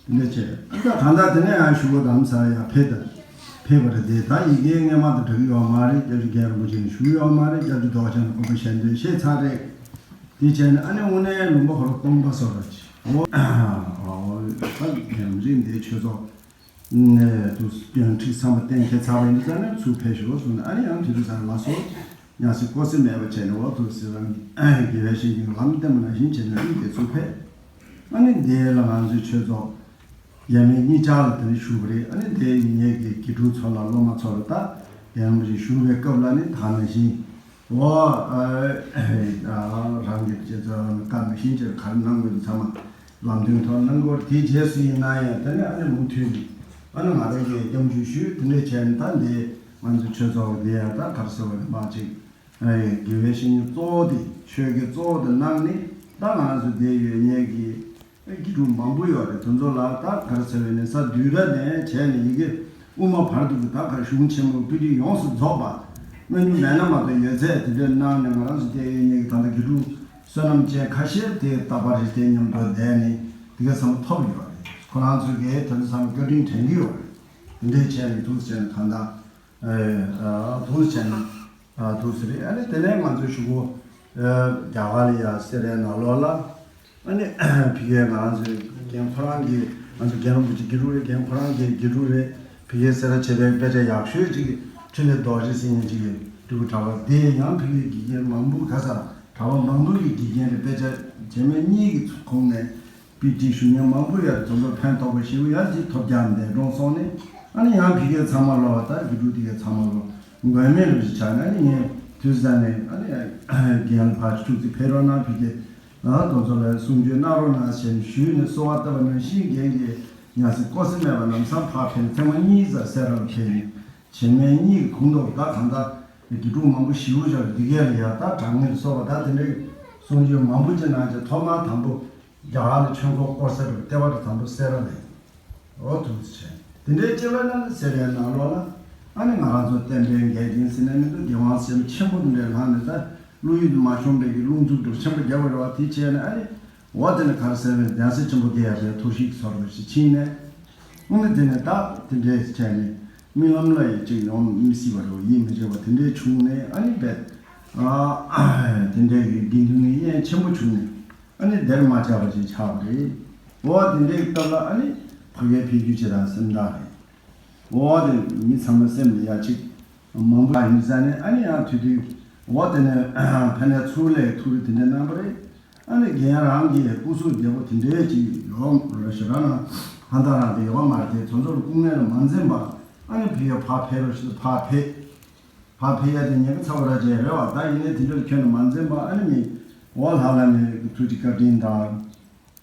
རེད། འདི་བྱས། ད་གང་ལྟར་དེ་ནས་ཡང་ཞུ་བ་དམ་ས་ཡང་ཕེབས་དང་ཕེབས་པ་རེད་དེ། ད་ཡི་གེ་སྔས་མ་དང་འདྲ་གི་ཡོད་མ་རེད། སྐྱབས་རྗེ་རྒན་རིན་པོ་ཆེ་ནས་ཞུ་ཡོད་མ་རེད། སྐྱབས་རྗེ་རྡོ་རྗེ་འཆང་ནས་དགོངས་པ་ཞལ་འདོན་བཤད་ཚར་རེད། དེ་བྱས་ནས་ཨ་ནི་དངོས་གནས་ལུང་པ་ཁོ་རང་སྟོང་པ་སོགས་ར་ཅི་འོ་འོ་ད་རྒན་རིན་འདིའི་ཆོས་ཚོགས་ནས་དུ་སྐྱོན་ཁྲིག་ཚང་མ་གཏན་འཁེལ་ཚར་བ་ཡིན་ཙང་ནས་ཚུར་ཕེབས་ཤོག་གསུངས་ནས། ཨ་ནི་ཡང་དེ་དུས་ཙང་ལ་སོ་ཉ་སི་ཀོ་སི་མེད་པ་བྱས་ནས་འོ་ཐུགས་སི་རང་དགེ་བའི་བཤེས་གཉེན་ལམ་བསྟན་པ་ནང་བཞིན་བྱས་ནས་ཨ་ནི་དེ་ཚུར་ཕེབས། ཨ་ནི་འདི་ལ་ང་ཚོའི་ཆོས་ཚོགས་ཡ་མེད་གཉིས་ཆར་ལ་དེ་ནས་ཞུགས་པ་རེད། ཨ་ནི་དེ་ཡིན་ངེས་ཀྱི་དགེ་ཕྲུག་ཚོ་ལ་སློབ་མ་ཚོ་ལ་ད་ཡང་མི་ཞིག་ཞུགས་པའི་སྐབས་ལ་ནི་ད་ནང་བཞིན་འོ་རང་གི་བྱེད་ཚོ་བཀའ་ནང་བཞིན་བྱས་ག་རེ་གནང་དགོས་ཚང་མ་ལམ་སྟོན་ཐོག་གནང་དགོས། དེའི་རྗེས་སུ་ཡིན་ན་ཡང་དེ་ནས་ཨ་ནི་མུ་མཐུད་ནས་ཨ་ནི་ང་རང་གིས་སྐྱབས་འཇུག་ཞུས། དེ་འདྲས་བྱས་ནས་ད་འདི་ང་ཚོ་ཆོས་ཚོགས་འདི་ཡང་ད་ག་རེ་ཟེར་བ་རེད། མ་ཅིག་དགེ་བའི་བཤེས་གཉེན་གཙོ་བོ་དེ་ཆོས་ཀྱི་གཙོ་བོ་དེ་གནང་ནས་ད་ང་ཚོ་འདི་ཡོད་ངེས་ཀྱི་དགེ་ཕྲུག་མང་པོ་ཡོད་རེད། དེ་ཚོ་ལ་ད་ག་རེ་ཟེར་བས་ནས་ས་དུས་རབས་ནས་བྱས་ནས་ཡི་གེ་དབུ་མ་བར་དུ་གི་ད་ག་གཞུང་ཆེན་མོ་པི་ཊི་ཡོངས་སུ་རྫོགས་པ་གནང་རྒྱུ་མེད་ན་མ་གཏོགས་ཡོད་ཚད་དེ་འདྲ་གནང་ནས་ང་རང་ཚོ་བལྟས་ཡོད་ངེས་ཀྱི་ད་ལྟ་དགེ་ཕྲུག་བསོད་ནམས་ཅན་ཁ་ཤས་དེ་རྟག་པར་རེ་ལྟས་མཉམ་དུ་བསྡད་ནས་དེ་ག་ཚང་མ་ཐོབ་ཡོད་རེད། ཁོ་རང་ཚོས་གིས་དེ་ཚོ་ཚང་མ་བཀའ་དྲིན་དྲན་གྱི་ཡོད་རེད། དེ་འདྲས་བྱས་ནས་འདུག་བྱས་ནས་གང་ལྟར་ཨ་འདུག་བྱས་ནས་ཨ་འདུག་ཟེར་རེད། ཨ་ནི་དེ་ནས་ང་ཚོ་གཞུག་གུ་ཨ་རྒྱ་གར་ལ་ཡ་སེ་རའི་ནང་ལོགས་ལ་ཨ་ནི་ཕ་གིའི་ང་རང་ཚོའི་རྒན་ཁོ་རང་གིས་ང་ཚོ་རྒན་རིན་པོ་ཆེ་དགེ་ཕྲུག་རེད། རྒན་ཁོ་རང་གིས་དགེ་ཕྲུག་རེད། ཕ་གིའི་སེ་ར་བྱེས་པའི་དཔེ་ཆ་ཡག་ཤོས་ཅིག་འཕྲིན་ལས་རྡོ་རྗེ་ཟེར་མཁན་ཅིག་གི་སྤྲུལ་སྐུ་གྲགས་པ་དེ་ཡང་ཕ་གིའི་དགེ་རྒན་མང་པོ་ག་ས་གྲྭ་པ་མང་པོ་གི་དགེ་རྒན་རེད། དཔེ་ཆ་བྱེ་མ་གཉིས་ཀྱི་ཁོངས་ནས་པི་ཊི་ཞུ་མཁན་མང་པོ་ཡོད་རེད། དེ་ཚོ་ཕན་ཐོགས་པ་ཞེ་པོ་ཡང་ཅིག་ཐོབ་རྒྱག་འདས་གྲོངས་སོང་ནས། ཨ་ནི་ཡང་ཕ་གིའི་ཚང་མ་ལོ་ད་དགེ་ཕྲུག་དེ་གའི་ཚང་མ་ལོ་མགོན་མེད་ལ་ཅིག་ཆགས་ནས། ཨ་ནི་ངས་དུས་ཙམ་ནས་ཨ་ནི་རྒན་ལ་ཕར་ཐུག་ཅིག་ཕེབས་རོགས་གནང་། ཕ་གི་ཨ་དེ་ཚོ་ལ་གསུང་ཆོས་གནང་རོགས་གནང་ཞེས་ཞུས་ནས་གསོལ་བ་བཏབ་པ་ནང་བཞིན་རྒན་གྱིས་ཉ་སི་ཀོ་སི་མེད་པ་ལམ་སང་ཕར་ཕེབས་ནས་ཐེངས་མ་གཉིས་ཙམ་སེ་ར་ལ་ཕེབས་ནས། བྱེ་མའི་གཉིས་ཀྱི་ཁོངས་གཏོགས་ད་གང་ལྟར་དགེ་ཕྲུག་མང་པོ་ཞེ་པོ་ཅིག་འདི་གས་ལ་ཡ་ད་དྲང་ངེར་སོགས་པ་ད་དེ་འདྲའི་གསུང་ཆོས་མང་པོ་ཅིག་གནང་རྗེས་ཐོག་མར་དང་པོ་རྒྱ་གར་ལ་ཆོས་འཁོར་བསྐོར་ས་རུ་ལྟེ་བ་དང་དང་པོ་སེ་ར་ལ་ཡིན། འོ་ཐུགས་རྗེ་ཆེ། དེ་འདྲའི་སྐྱེ་བ་རྣམས་སེ་རའི་ནང་ལོགས་ལ་ཨ་ནི་ང་རང་ཚོ་བསྟན་པའི་འགལ་རྐྱེན་ཟེར་ནས་མི་འདུག་རྒྱལ་དབང་སྲས་མོ་ཆེན་པོ་དེ་འདྲའི་ལངས་ནས་ད་བློ་ཡུལ་དུ་མ་ཤོང་པའི་གི་རླུང་འཚུབ་འགྲོ་ཆེན་པོ་རྒྱབ་པ་རེད་བ། དེ་བྱས་ནས་ཨ་ནི། འོ་དེ་ནི་ག་རེ་ཟེར་བས་གདན་ས་ཆེན་པོ་དེ་ཡར་བའི་ཐོར་ཞིག་ཚོར་བ་ཞིག་ཕྱིན་ནས། ཨ་ནི་དེ་ནས་ད་དེ་འདྲས་བྱས་ནས་རྨི་ལམ་ལ་ཡི་གཅིག་ཡོང་མི་སྲིད་པ་རེད། ཡིད་མི་ཆེས་པ་དེ་འདྲས་བྱུང་ནས། ཨ་ནི་བས་ཨ་དེ་འདྲས་ཀྱི་དགེ་འདུན་གྱི་དབྱེན་ཆེན་པོ་བྱུང་ནས། ཨ་ནི་སྡེར་མ་བཅག་པ་ཞིག་ཆགས་པ་རེད། འོ་དེ་འདྲའི་སྐབས་ལ་ཨ་ནི་ཕ་གིར་ཕེབས་རྒྱུ་ཅིག་རང་སེམས་ཐག་རེད། འོ་དེ་མི་ཚང་མ་སེམས་ལ་ཡ་གཅིག་མང་པོ་ཡིན་ས་ནས། ཨ་ནི་ཡང་དུས་དུས་འོ་དེ་ནས་ཕ་ནས་ཚུར་ལས་ཐུགས་རེ་དེ་འདྲ་གནང་པ་རེད། ཨ་ནི་རྒན་རང་གི་སྐུ་གཟུགས་བདེ་པོ་དེ་འདྲའི་ཅིག་ཡོང་ར་ཞེ་དྲག་ན་ཧ་ད་རང་དེ་ཡོང་མ་རེད་དེ། ཚོ་ཚོར་སྐུ་ངལ་མ་འཛེམས་པ་ཨ་ནི་ཕི་ཡ་ཕ་ཕེ་རོ་ཞིག་ཕ་ཕེ་ཕ་ཕེ་ཡ་དེ་ཉེ་གི་ཚ་བ་ར་ཅན་རེད་བ། ད་ཡིན་ནའི་དེ་འདྲར་ཁྱོན་ནས་མ་འཛེམས་པ་ཨ་ནི་མི་འོ་ལྷ་ལ་ནས་ཐུགས་ཀྱི་བཀའ་དྲིན་དང་།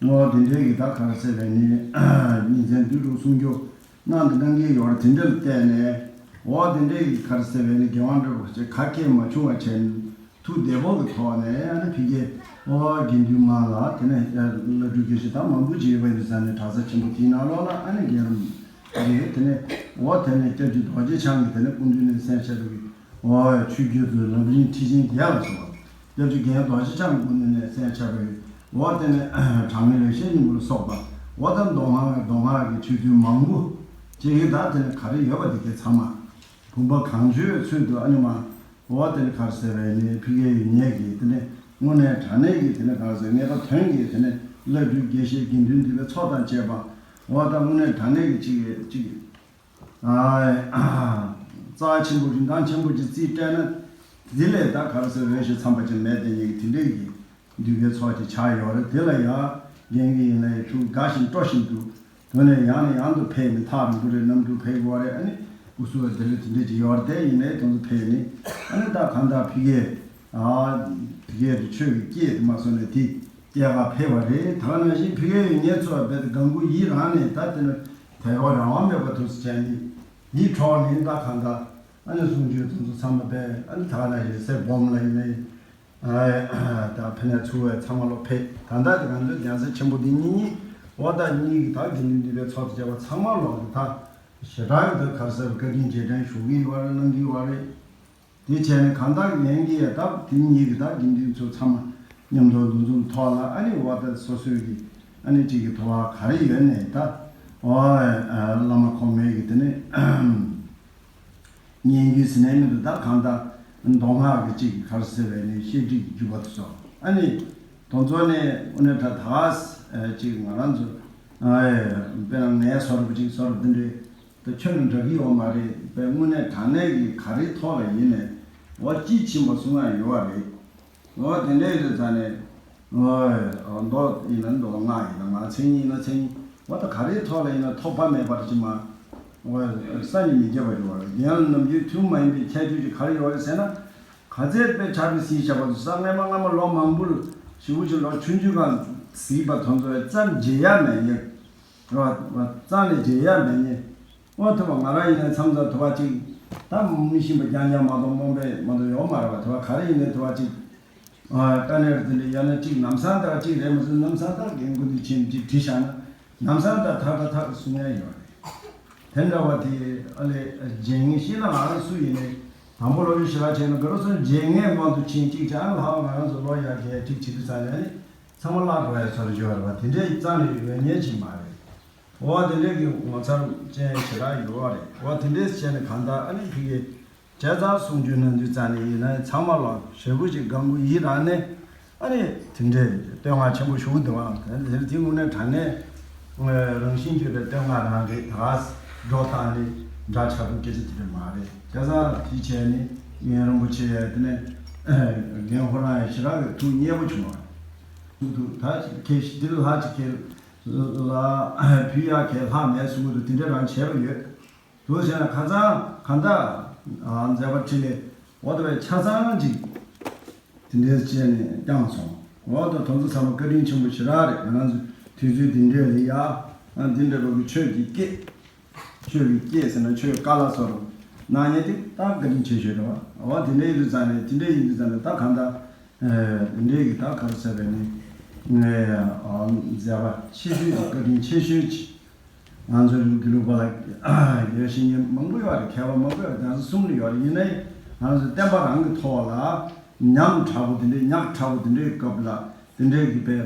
འོ་དེ་འདྲའི་གི་ད་ག་རེ་ཟེར་བས་ནི་ཉིན་མཚན་དུས་དྲུག་སྲུང་སྐྱོབ་གནང་དུ་གནང་གི་ཡོད་རེད། དེ་འདྲ་ལ་བལྟས་ནས་འོ་དེ་འདྲའི་གི་ག་རེ་ཟེར་བས་ནི་རྒྱལ་དབང་འབྲུག་པ་ཆེ་ཁ་སྐད་མ་བྱུང་བ་བྱས་ནས་ཐུགས་བདེ་པོ་གི་ཐོག་ནས་ཨ་ནི་ཕི་གེ་འོ་དགེ་འདུན་མང་ལ་དེ་ནས་བླ་སྤྲུལ་དགེ་བཤེས་ད་མང་པོ་ཅིག་ཡོད་པ་ཡིན་ས་ནས་གྲྭ་ས་ཆེན་པོ་དེའི་ནང་ལོགས་ལ་ཨ་ནི་རྒན་རམ་གི་དེ་ནས་འོ་དེ་ནས་སྐྱབས་རྗེ་རྡོ་རྗེ་འཆང་གི་དེ་ནས་སྐུ་མདུན་ནས་གསན་བྱས་པའི་འོ་ཆོས་བརྒྱུད་དུ་ལམ་རིམ་ཁྲིད་ཆེན་བརྒྱད་ལ་སོགས་པ། སྐྱབས་རྗེ་རྒན་རྡོ་རྗེ་འཆང་སྐུ་མདུན་ནས་གསན་བྱ་བའི་འོ་དེ་ནས་དྲང་ངེས་ལེགས་བཤད་སྙིང་པོ་ལ་སོགས་པ་འོ་ད་མདོ་སྔགས་མདོ་སྔགས་ཀྱི་ཆོས་ཚུལ་མང་པོ་ཅིག་ད་དེ་ནས་ག་རེ་ཡོད་པ་དེ་གའི་ཚང་མ་བུམ་པ་གང་བྱོའི་ཚུལ་དུ་ཨ་ནི་མ་འོ་དེ་ནས་ག་རེ་ཟེར་བའི་ནི་ཕི་གའི་ཡུལ་ཉེ་གི་དེ་ནས་དངོས་གནས་དྲང་གནས་ཀྱི་དེ་ནས་ག་རེ་ཟེར་ངེས་པ་དོན་གྱི་དེ་ནས་བླ་སྤྲུལ་དགེ་བཤེས་དགེ་འདུན་འདུས་པའི་ཚོགས་དང་བཅས་པ་འོ་ད་དངོས་གནས་དྲང་གནས་ཀྱི་ཅིག་ཅིག་རྩ་ཆེན་པོ་རིན་ཐང་ཆེན་པོ་ཅིག་རྩིས་སྤྲད་ན། འདི་ལས་ད་ག་རེ་ཟེར་འོས་ཤིང་འཚམ་པ་ཅིག་མེད་དེ་ཉིད་ཀྱི་དེ་འདྲས་ཀྱི་འདུས་པའི་ཚོགས་ཅིག་ཆགས་ཡོད་རེད། དེ་ལ་ཡང་རྒན་གྱི་ཡིན་ན་ཡང་ཐུགས་དགའ་བཞིན་སྤྲོ་བཞིན་དུ་དོན་ནས་ཡང་ནས་ཡང་དུ་ཕེབས་ནས་ཐག་རིང་པོ་རེད། གནམ་གྲུ་ཕེབས་དགོས་རེད། ཨ་ནི་སྐུ་གཟུགས་དེ་ལས་དེ་འདྲས་ཅིག་ཡོད་རེད། དེ་ཡིན་ནའི་དོན་དུ་ཕེབས་ནས་ཨ་ནི་ད་གང་ལྟར་ཕི་གས་ཨ་ཕི་གས་དུ་ཆོས་ཀྱི་སྐད་དུ་མ་སོང་ནས་དེ་སྐྱེ་བ་ཕེབས་པ་རེད། ད་ག་ནང་བཞིན་ཕི་གས་ཡོད་ངེད་ཚོ་བས་དགའ་མགུ་ཡིད་རངས་ནས་ད་དེ་ནི་དལ་བ་རང་དབང་མེད་པ་ཐུགས་སུ་ཆེ་ནི་ཡིད་འཕྲོག་ནི་ད་གང་ལྟར་ཨ་ནི་གསུང་ཆོས་དེ་ཚོ་ཚང་མ་པས་ཨ་ནི་ད་ག་ནང་བཞིན་སེར་སྦོམ་ལ་ཡིན་ནའི་ད་ཕི་ནས་ཚུར་བས་ཚང་མ་ལོ་ཕེབས། ད་ལྟ་དེ་གང་ཚོད་རྒྱལ་སྲས་ཆེན་པོ་འདི་གཉིས་གཉིས་འོ་ད་གཉིས་ཀྱི་ད་དགེ་འདུན་འདུས་པའི་ཚོགས་དང་བཅས་པ་ཚང་མ་ལོ་གི་ད་ཞེ་དྲག་གི་ད་ག་རེ་ཟེར་བཀའ་དྲིན་རྗེས་དྲན་ཞུ་གི་ཡོད་རེད། གནང་གི་ཡོད་རེད། དེ་བྱས་ནས་གང་ལྟར་ངན་གྱི་ཡ་ད་དེ་གཉིས་ཀྱི་ད་དགེ་འདུན་ཚོ་ཚང་མ་མཉམ་དུ་འདུ་འཛོམས་ཐོག་ལ་ཨ་ནི་འོ་ད་སོ་སོའི་གི་ཨ་ནི་གཅིག་གི་ཐོ་བ་ག་རེ་ཡོད་ནས་ད་འོ་བླ་མ་གོང་མའི་གི་དེ་ནས་སྙན་བརྒྱུད་ཟེར་ནས་མི་འདུག་ད་གང་ལྟར་མདོ་སྔགས་ཀྱི་གཅིག་གི་ག་རེ་ཟེར་བས་ནི་བཤད་ཁྲིད་ཀྱི་བརྒྱུད་པ་དུ་སོགས་ཨ་ནི་དོན་ཚོགས་ནས་དབུ་ནས་གྲྭ་ད་གཅིག་ང་རང་ཚོ་དཔེར་ན་ངའི་བཟོ་འདྲ་པོ་གཅིག་བཟོ་འདྲ་པོ་འདི་འདྲའི། ད་ཁྱོད་ནི་འདྲ་གི་ཡོད་མ་རེད་པས། དངོས་གནས་དྲང་གནས་ཀྱི་ག་རེའི་ཐོག་ལ་ཡིན་ནས་འོ་ཅི་ཕྱིན་པ་གསུང་ཡ་ཡོད་རེད། འོ་དེ་འདྲའི་རེད་ཙང་ནས་འོ་མདོ་ཡིན་ན་མདོ་སྔགས་ཡིན་ན་སྔགས་མཚན་ཉིད་ཡིན་ན་མཚན་ཉིད་འོ་ད་ག་རེའི་ཐོག་ལ་ཡིན་ན་ཐོགས་པ་མེད་པར་ཅི་མ་འོ་ས་ནི་མི་རྒྱབ་པ་ཡོད་རེད། རྒན་ལ་ནམ་རྒྱུན་ཐུན་མ་ཡིན་པའི་ཁྱད་ཆོས་ཀྱི་ག་རེ་ཡོད་རེད་ཟེར་ན། ག་ཚད་དཔེ་ཆ་རེ་གཟིགས་བྱ་བ་དུ་ས་སྔས་མ་སྔ་མ་ལོ་མང་པོར་ཞི་བོ་ཆེ་ལོ་ཆུང་ཆུང་གང་གཟིགས་པ་དོན་ཚོ་རྩ་མཇལ་ཡ་མེད་ཉེ། རོ། རྩ་ནས་མཇལ་ཡ་མེད་ཉེ། འོ་ཐུབ་པ་ང་རང་ཡིན་ན་མཚམས་མཚམས་ཐུབ་པ་ཅིག་ད་མི་ཤེས་པ་རྐྱང་རྐྱང་མ་གཏོགས་རྨོངས་པས་མ་གཏོགས་ཡོད་མ་རེད་པ། ཐུབ་པ་ག་རེ་ཡིན་ནའི་ཐུབ་པ་ཅིག་ཨ་དཀའ་གནད་རེ་འདི་འདྲ་ཡང་ན་ཅིག་ལམ་སང་ད་ཅིག་རེད་མ་གསུང་། ལམ་སང་ད་རྒན་རྒོན་འདི་ཕྱིན་ཅིག་དྲིས་བཞག་ན་ལམ་སང་ད་ཐག་ད་ཐག་གསུང་ཡ་ཡོད་རེད། དེ་འདྲ་བ་དེ་ཨ་ལས་རྗེས་ངས་ཤེས་ན་ང་རང་སུ་ཡིན་ནའི་དང་པོ་སློབ་གཉེར་ཞེ་དྲག་བྱས་ན་དགའ་རོགས་ཚོ་རྗེས་ངས་དབང་དུ་ཕྱིན་ཅིག་ཅང་ལྷག་ང་རང་ཚོ་ལོ་ཡར་རྒྱས་ཅིག་བྱེད་དུས་ཙང་ནས་ནི་ཚང་མ་བརླག་འགྲོ་ཡ་ཚོར་ཡོད་རེད་བ། དེ་འདྲའི་རྩ་ནས་ཡོད་ཉེན་ཅིག་མ་རེད། འོ་དེ་འདྲའི་གི་ངོ་མཚར་ཅན་ཞེ་དྲག་ཡོད་རེད། འོ་དེ་འདྲའི་བྱས་ནས་གང་ལྟར་ཨ་ནི་ཕི་གི་བྱས་ཙང་གསུང་རྒྱུ་གནང་དུས་ཙང་ནས་ཡིན་ན་ཚང་མ་ལ་ཞེ་པོ་ཅིག་དགའ་མགུ་ཡིད་རངས་ནས་ཨ་ནི་དེ་འདྲའི་བསྟོད་བསྔགས་ཆེན་པོ་ཞུ་གི་འདུག་ཨང་། དེ་དེ་དེ་དངོས་གནས་དྲང་གནས་རང་བཞིན་གྱིས་པའི་བསྟོད་བསྔགས་རང་རེད། ད་སྒྲོ་བཏགས་ནས་འདྲ་ཆགས་པའི་སྐད་ཆ་དེ་འདྲ་མ་རེད། བྱས་ཙང་དེ་བྱས་ནས་ངའི་རིན་པོ་ཆེ་དེ་ནས་རྒན་ཁོ་རང་ཡང་ཞེ་དྲག་གི་ཐུགས་མཉེས་པོ་བྱུང་བ་འདུག་ད་ཁྱེད་འདིར་ལྷག་ཅིག་ཁྱེད་ལ་ཕུལ་ཡག་ཁྱེད་ལྷག་མེད་གསུང་གི་འདུག་དེ་འདྲ་རང་བྱས་པ་ཡོད། དུ་ཟེར་ན་ཁ་སང་གང་ལྟར་མཛད་པ་འཕྲིན་ལས་འོ་ད་བས་ཆ་ཚང་ཅིག་དེ་འདྲའི་བྱས་ནས་བསྐྱངས་སོང་། འོ་ད་དོན་ཚོ་ཚང་མ་བཀའ་དྲིན་ཆེན་པོ་ཞེ་དྲག་རེད། ང་རང་ཚོ་དུས་ཚོད་འདི་འདྲའི་ལ་ཡ་འདི་འདྲ་བ་གི་ཆོས་ཀྱི་སྐད། ཆོས་ཀྱི་སྐད་ཟེར་ན་ཆོས་བཀའ་ལ་སོགས་གནང་མཁན་དེ་ད་བཀའ་དྲིན་ཆེ་ཤོས་རེད་བ། འོ་དེ་འདྲའི་ཡིན་དུས་ཙང་ནས་དེ་འདྲའི་ཡིན་དུས་ཙང་ནས་ད་གང་ལྟར། འདི་འདྲའི་གི་ད་ག་རེ་ཟེར་བས་ནི། མཛད་པ་ཆེ་ཤོས་ཀྱི་བཀའ་དྲིན་ཆེ་ཤོས་ཀྱི། ང་ཚོའི་ལུགས་ཀྱི་ལུགས་པ་ལ་ཡོད་ཤེས་མཁན་མང་པོ་ཡོད་རེད། མཁས་པ་མང་པོ་ཡོད་རེད། རྒྱལ་ས་གསུམ་ལ་ཡོད་རེད། ཡིན་ནའི་ང་ཚོ་བསྟན་པ་རང་གི་ཐོག་ལ་ཉམ་དྲག་པོ་དེ་འདྲའི་ཉག་དྲག་པོ་དེ་འདྲའི་སྐབས་ལ་དེ་འདྲའི་གི་པའི་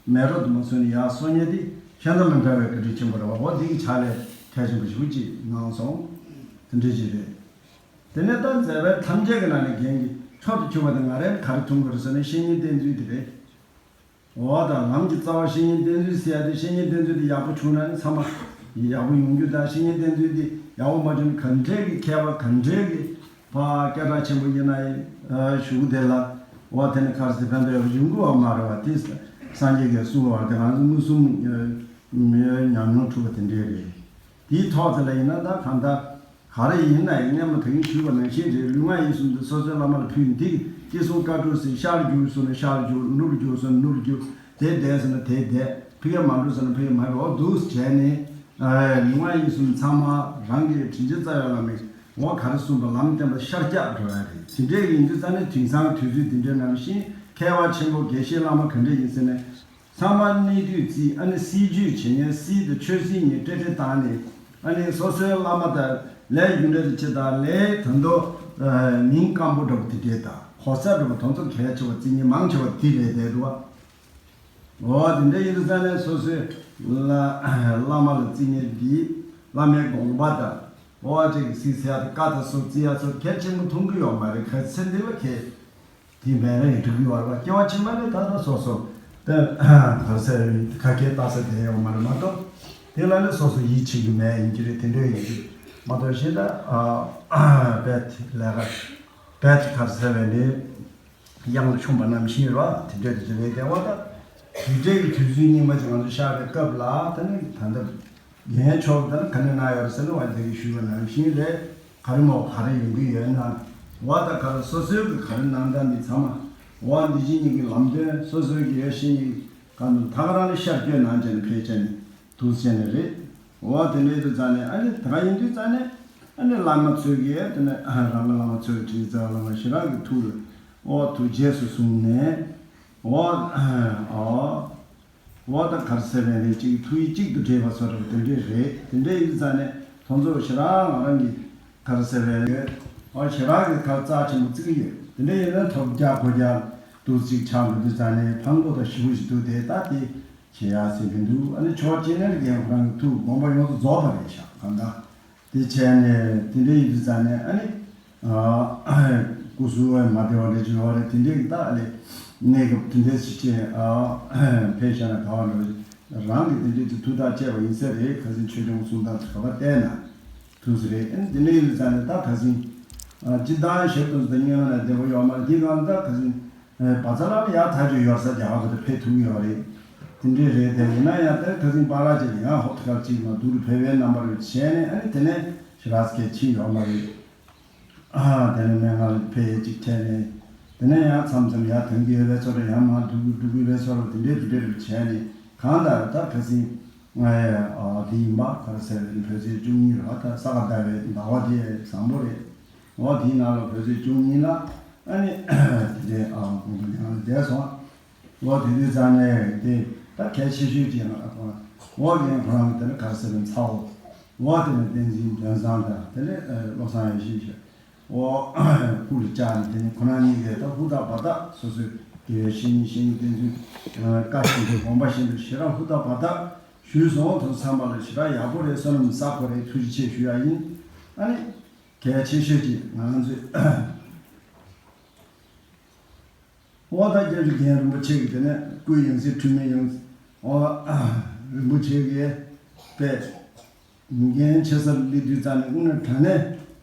མེ་རོ་དུ་མ་སོན་ནས་ཡར་སོང་ཉེ་དེ་ཤ་ཚ་མི་འདྲ་བའི་བཀའ་དྲིན་ཆེན་པོ་རེད་བ། འོ་འདི་གི་ཕྱག་ལས་གལ་ཆེན་པོ་ཞིག་ཅིག་གནང་སོང་། དེ་འདྲའི་ཅིག་རེད། དེ་ནས་ད་མཛད་པའི་ཐམས་ཅད་ཀྱི་ནང་ནས་རྒན་གྱི་མཆོག་ཏུ་གྱུར་པ་དེ་ང་རང་ག་རེ་མཐོང་གི་རེད་ཟེར་ན་བཤེས་གཉེན་བསྟེན་ཚུལ་དེ་རེད། འོ་ད་ལམ་གྱི་རྩ་བ་བཤེས་གཉེན་བསྟེན་ཚུལ་ཟེར་ཡ་དེ་བཤེས་གཉེན་བསྟེན་ཚུལ་དེ་ཡག་པོ་བྱུང་ན་ནི་ཚང་མ་ ཡག་པོ་ཡོང་རྒྱུ་དང་བཤེས་གཉེན་བསྟེན་ཚུལ་འདི་ཡག་པོ་མ་བྱུང་ན་ག་འདྲས་ཀྱི་མཁས་པ་ག་འདྲས་ཀྱི་ཕ་སྐད་གྲགས་ཆེན་པོ་ཡིན་ན་ཡང་ཞུ་གི་དེ་ལ་འོ་དེ་ནི་ག་རེ་ཟེར་ཕན་ཐོགས་ཡོང་གི་བ་མ་རེད་བ། དེ་སངས་རྒྱས་ཀྱིས་གསུངས་པ་དེ་ང་ཚོ་མངོན་སུམ་ཉམས་མྱོང་ཐུབ་པ་དེ་འདྲས་རེད། དེའི་ཐོག་དེ་ལ་ཡིན་ན་ད་གང་ལྟར། ག་རེ་ཡིན་ན་ཡང་སྔོན་མ་ད་གིན་ཞུས་པ་ནང་བཞིན་རེད། ལུས་ངག་ཡིད་གསུམ་དེ་སོ་སོའི་བླ་མ་ལ་ཕུལ་ནས་དེ་གིས་ཅི་གསུང་བཀའ་སྒྲུབ་ཟེར་ཤར་བསྒྱུར་གསུངས་ན་ཤར་བསྒྱུར། ནུབ་བསྒྱུར་གསུངས་ན་ནུབ་བསྒྱུར། དེ་བསྡད་ཟེར་ན་དེ་བསྡད། ཕ་གིར་མ་འགྲོ་ཟེར་ན་ཕ་གིར་མ་འགྲོ། འོ་འདུག་བྱས་ནས་ལུས་ངག་ཡིད་གསུམ་ཚང་མ་རང་གི་དྲིན་ཅན་རྩ་བའི་བླ་མས་འོ་ག་རེ་གསུངས་པ་ལམ་བསྟན་པ་ཤར་རྒྱག་འགྲོ་ཡ་རེད། དེ་འདྲས་ཡིན་དུས་ཙང་ནས་དེང་སང་དུས་ཚོད་འདི་འདྲའི་ནང་བཞིན་མཁས་པ་ཆེན་པོ་དགེ་བཤེས་བླ་མ་ག་འདྲས་ཡིན་ཟེར་ན། ཚང་མ་གནས་དུས་རྩིས། ཨ་ནི་སྲིད་ཇུས་བྱེད་མཁན་སྲིད་དང་ཆོས་སྲིད་གཉིས་ཏྲེ་ཏྲེ་བཏང་ནས། ཨ་ནི་སོ་སོའི་བླ་མ་དང་ལས་རྒྱུ་འབྲས་དང་ཅི་དང་ལས་ད་དུང་མིང་སྐམ་པོ་འདྲ་པོ་དེ་འདྲས་དང་གོ་ས་འདྲ་པོ་དེ་ཚོ་གལ་ཆེ་བ་བརྩི་མཁན་མང་ཆེ་བ་དེ་རེད་བསྡད་འདུག་བ། འོ་དེ་འདྲ་ཡིན་དུས་ཙང་ནས་སོ་སོའི་བླ་བླ་མ་ལ་བརྩི་མཁན་འདི་བླ་མའི་དགོངས་པ་དང་འོ་ཅིག་སྲིད་ཚད་དང་བཀའ་དང་སྲོལ་བརྩི་ཡ་ཚོ་གལ་ཆེན་པོ་མཐོང་གི་ཡོད་མ་རེད། གལ་ཆེ་འདི་ལ་གལ། དེ་མེད་ན་ཡང་འགྲིག་གི་ཡོད་རེད་བ། སྐྱེ་བ་ཕྱི་མ་ནི་ད་ལྟ་སོ་སོ་དེ་ག་རེ་ཟེར་ཁ་སྐད་ལྟ་ས་དེ་ཡོད་མ་རེད་མ་གཏོགས། དེ་ལ་ནི་སོ་སོ་ཡིད་ཆེས་ཀྱི་མེད་ཡིན་གྱི་རེད། དེ་འདྲ་ཡིན་གྱི་མ་གཏོགས་གཞན་དག་རྦད་དེ་ལས་ཀ་རྦད་དེ་ག་རེ་ཟེར་བས་ནི་གཡང་ལ་མཆོངས་པ་ནང་བཞིན་རེད་བ། དེ་འདྲ་དེ་འདྲ་རེད་དེ་བ། ད་དེ་འདྲའི་གི་དུས་ཚོད་སྙིགས་མ་ཅིག་ང་ཚོ་ཤར་བའི་སྐབས་ལ་ད་ནི་ད་ལྟ། རྒན་མཆོག་དང་ག་ནས་གནང་ཡོད་ཟེར་ན་བ་འདི་གི་ཞུས་པ་ནང་བཞིན་རེད། ག་རེ་མོ་ག་རེ་ཡོང་གི་ཡོད་ན། བ་ད་ག་རེ་སོ་སོའི་གི་ག་རེ་གནང་ད་མི་ཚང་མ། བ་འདི་ཕྱི་གཉིས་ཀྱི་ལམ་སྟོན་སོ་སོའི་གི་ཡོད་ཤེས་གཉིས་ག་ནས་ད་ག་རང་ནས་ཤར་བསྐྱོད་གནང་བྱས་ནས་ཕེབས་བྱས་ནས་འདུག་བྱས་ནས་རེད། བ་དེ་འདྲའི་དུས་ཙང་ནས་ཨ་ནི་ད་ག་ཡིན་དུས་ཙང་ནས་ཨ་ནི་བླ་མ་ཚོས་གི་དེ་ནས་རང་གི་བླ་མ་ཚོས་དྲིན་ཙང་བླ་མ་ཞེ་དྲག་གི་ཐུགས་ལ་འོ་ཐུགས་རྗེས་སུ་བཟུང་ནས་འོ་ཨ། འོ་ད་ག་རེ་ཟེར་བས་རེད། གཅིག་ཐུགས་ཡིད་གཅིག་ཏུ་འདྲེས་པ་སོགས་རེད། དེ་འདྲས་རེད། དེ་འདྲས་ཡིན་ཙང་ནས་ཁོང་ཚོ་ཞེ་དྲག་ང་རང་གི་ག་རེ་ཟེར་བས་ཡོད། འོ་ཞེ་དྲག་གི་ག་རྩ་ཆེན་པོ་བརྩི་གི་ཡོད། དེ་འདྲས་ཡིན་ན་ཐོབ་རྒྱག་གོ་རྒྱག་འདུག་ཅིག་ཆགས་འགྲོ་དུས་ཙང་ནས་ཕངས་པོ་དང་ཞེ་པོ་ཞིག་འདུག་དེ་ད་དེ་བྱེད་ཡག་ཟེར་མི་འདུག་ཨ་ནི་ཕྱོགས་གཅིག་ནས་རྒན་ཁོ་རང་གི་ཐུགས་དགོངས་པ་ཡོངས་སུ་རྫོགས་པ་རེད་ཤག་གང་ལྟར། དེ་བྱས་ནས་དེ་འདྲ་ཡིན་དུས་ཙང་ནས་ཨ་ནི། སྐུ་གཟུགས་མ་བདེ་བ་འདྲ་ཅིག་ཡོད་རེད། དེ་འདྲའི་གི་ད་ཨ་ལས་གནས་སྐབས་དེ་འདྲའི་ཞིག་ཅིག་ཕེབས་བཞག་ན་ག་བ་འགྲོ། རང་གི་དེ་འདྲའི་དུ་ཐུགས་ཐག་བཅད་པ་ཡིན་ས་རེད། ཁ་སང་ཆོས་སྐྱོང་གསུང་སྟངས་ག་པར་བལྟས་ན་ཐུགས་སུ་རེད། ཨ་ནི་དེ་འདྲ་ཡིན་དུས་ཙང་ནས་ད་ཁ་སང་སྤྱི་བཏང་ཞབས་ཏོག་ཙམ་སྙན་ངག་ན་བདེ་བོ་ཡོད་མ་རེད། དེ་གང་ད་ཁ་སང་བ་ཚ་ལ་ཡག་ཐག་ཆོད་ཡོད་ས་རྒྱ་གར་བ་དུ་ཕེབས་ཐུབ་ཡོད་རེད། དེ་འདྲའི་རེད་དེ། ཡིན་ན་ཡང་ད་ཁ་སང་པ་ར་ཅིག་ཡང་ཧོབ་ཏེ་ཁ་ཅིག་མ་འདུག་རུ་ཕེབས་པའི་རྣམ་པ་རུ་བྱས་ནས་ཨ་ནི་དེ་ནས་ཞེ་དྲག་སྐད་ཆེ་ཡོད་མ་རེད། ཨ་དེ་ནས་སྨན་ཁང་ལ་ཕེབས་ཅིག་བྱས་ནས་དེ་ནས་ཡང་མཚམས་མཚམས་ཡར་ཐོན་གྱི་ཡོད་པའི་ཚོར་ཡང་མར་འགྲོ་གི་འགྲོ་གི་ཡོད་པའི་ཚོར་དེ་འདྲའི་དེ་འདྲའི་རུ་བྱས་ནས་གང་ལྟར་ད་ཁ་སང་ང་ཡ་ཨ་དེ་ཡིན་པ་ག་རེ་ཟེར་བའི་བོད་ཚེས་བཅུ་གཉིས་རེད་བ། ད་ས་ག་ཟླ་བའི་ཟླ་བ་དེ་བཟང་པོ་རེད། འོ་དེའི་ནང་ལ་བོད་ཚེས་བཅུ་གཉིས་ལ་ཨ་ནི་དེ་འདྲའི་ཨ་དགོངས་པ་ཉམས་ལ་བསྡད་སོང་། འོ་དེ་དུས་ཙང་ནས་དེ་ད་གལ་ཆེ་ཤོས་ཅིག་ཡིན་ལ། འོ་རྒན་ཁོ་རང་གི་དེ་ནས་ག་རེ་ཟེར་ན་ཚ་བོ། འོ་དེ་ནས་བསྟན་འཛིན་དོན་བཟང་དང་དེ་ནས་བློ་བཟང་ཡེ་ཤེས་ཤོད། འོ་སྐུ་ལ་བཅར་ནས་དེ་ནས་ཁོ་རང་གཉིས་ཀས་ད་ཧུར་ཐག་འབད་ཐག་སོ་སོའི་དགེ་བའི་བཤེས་གཉེན་བཤེས་གཉེན་བསྟེན་ཚུལ་བཀའ་བཞིན་དུ་དགོངས་པ་བཞིན་དུ་ཞེ་དྲག་ཧུར་ཐག་འབད་ཐག་ཞུས་སོང་། དུ་བསམ་པ་ལ་ཞེ་དྲག་ཡག་པོ་རེད། བསོད་ནམས་བསགས་པ་རེད། ཐུགས་རྗེ་ཆེ་ཞུ་ཡ་ཡིན། ཨ་ནི། གལ་ཆེ་ཤོས་ཀྱི་ང་ཚོས་འོ་ད་སྐྱབས་རྗེ་རྒན་རིན་པོ་ཆེ་གི་དེ་ནས་སྐུའི་ཡང་སྲིད་འཁྲུལ་མེད་ཡང་འོ་རིན་པོ་ཆེ་གི་པས་འགན་ཆེ་སར་སླེབས་དུས་ཙམ་ནས་དངོས་གནས་དྲང་གནས་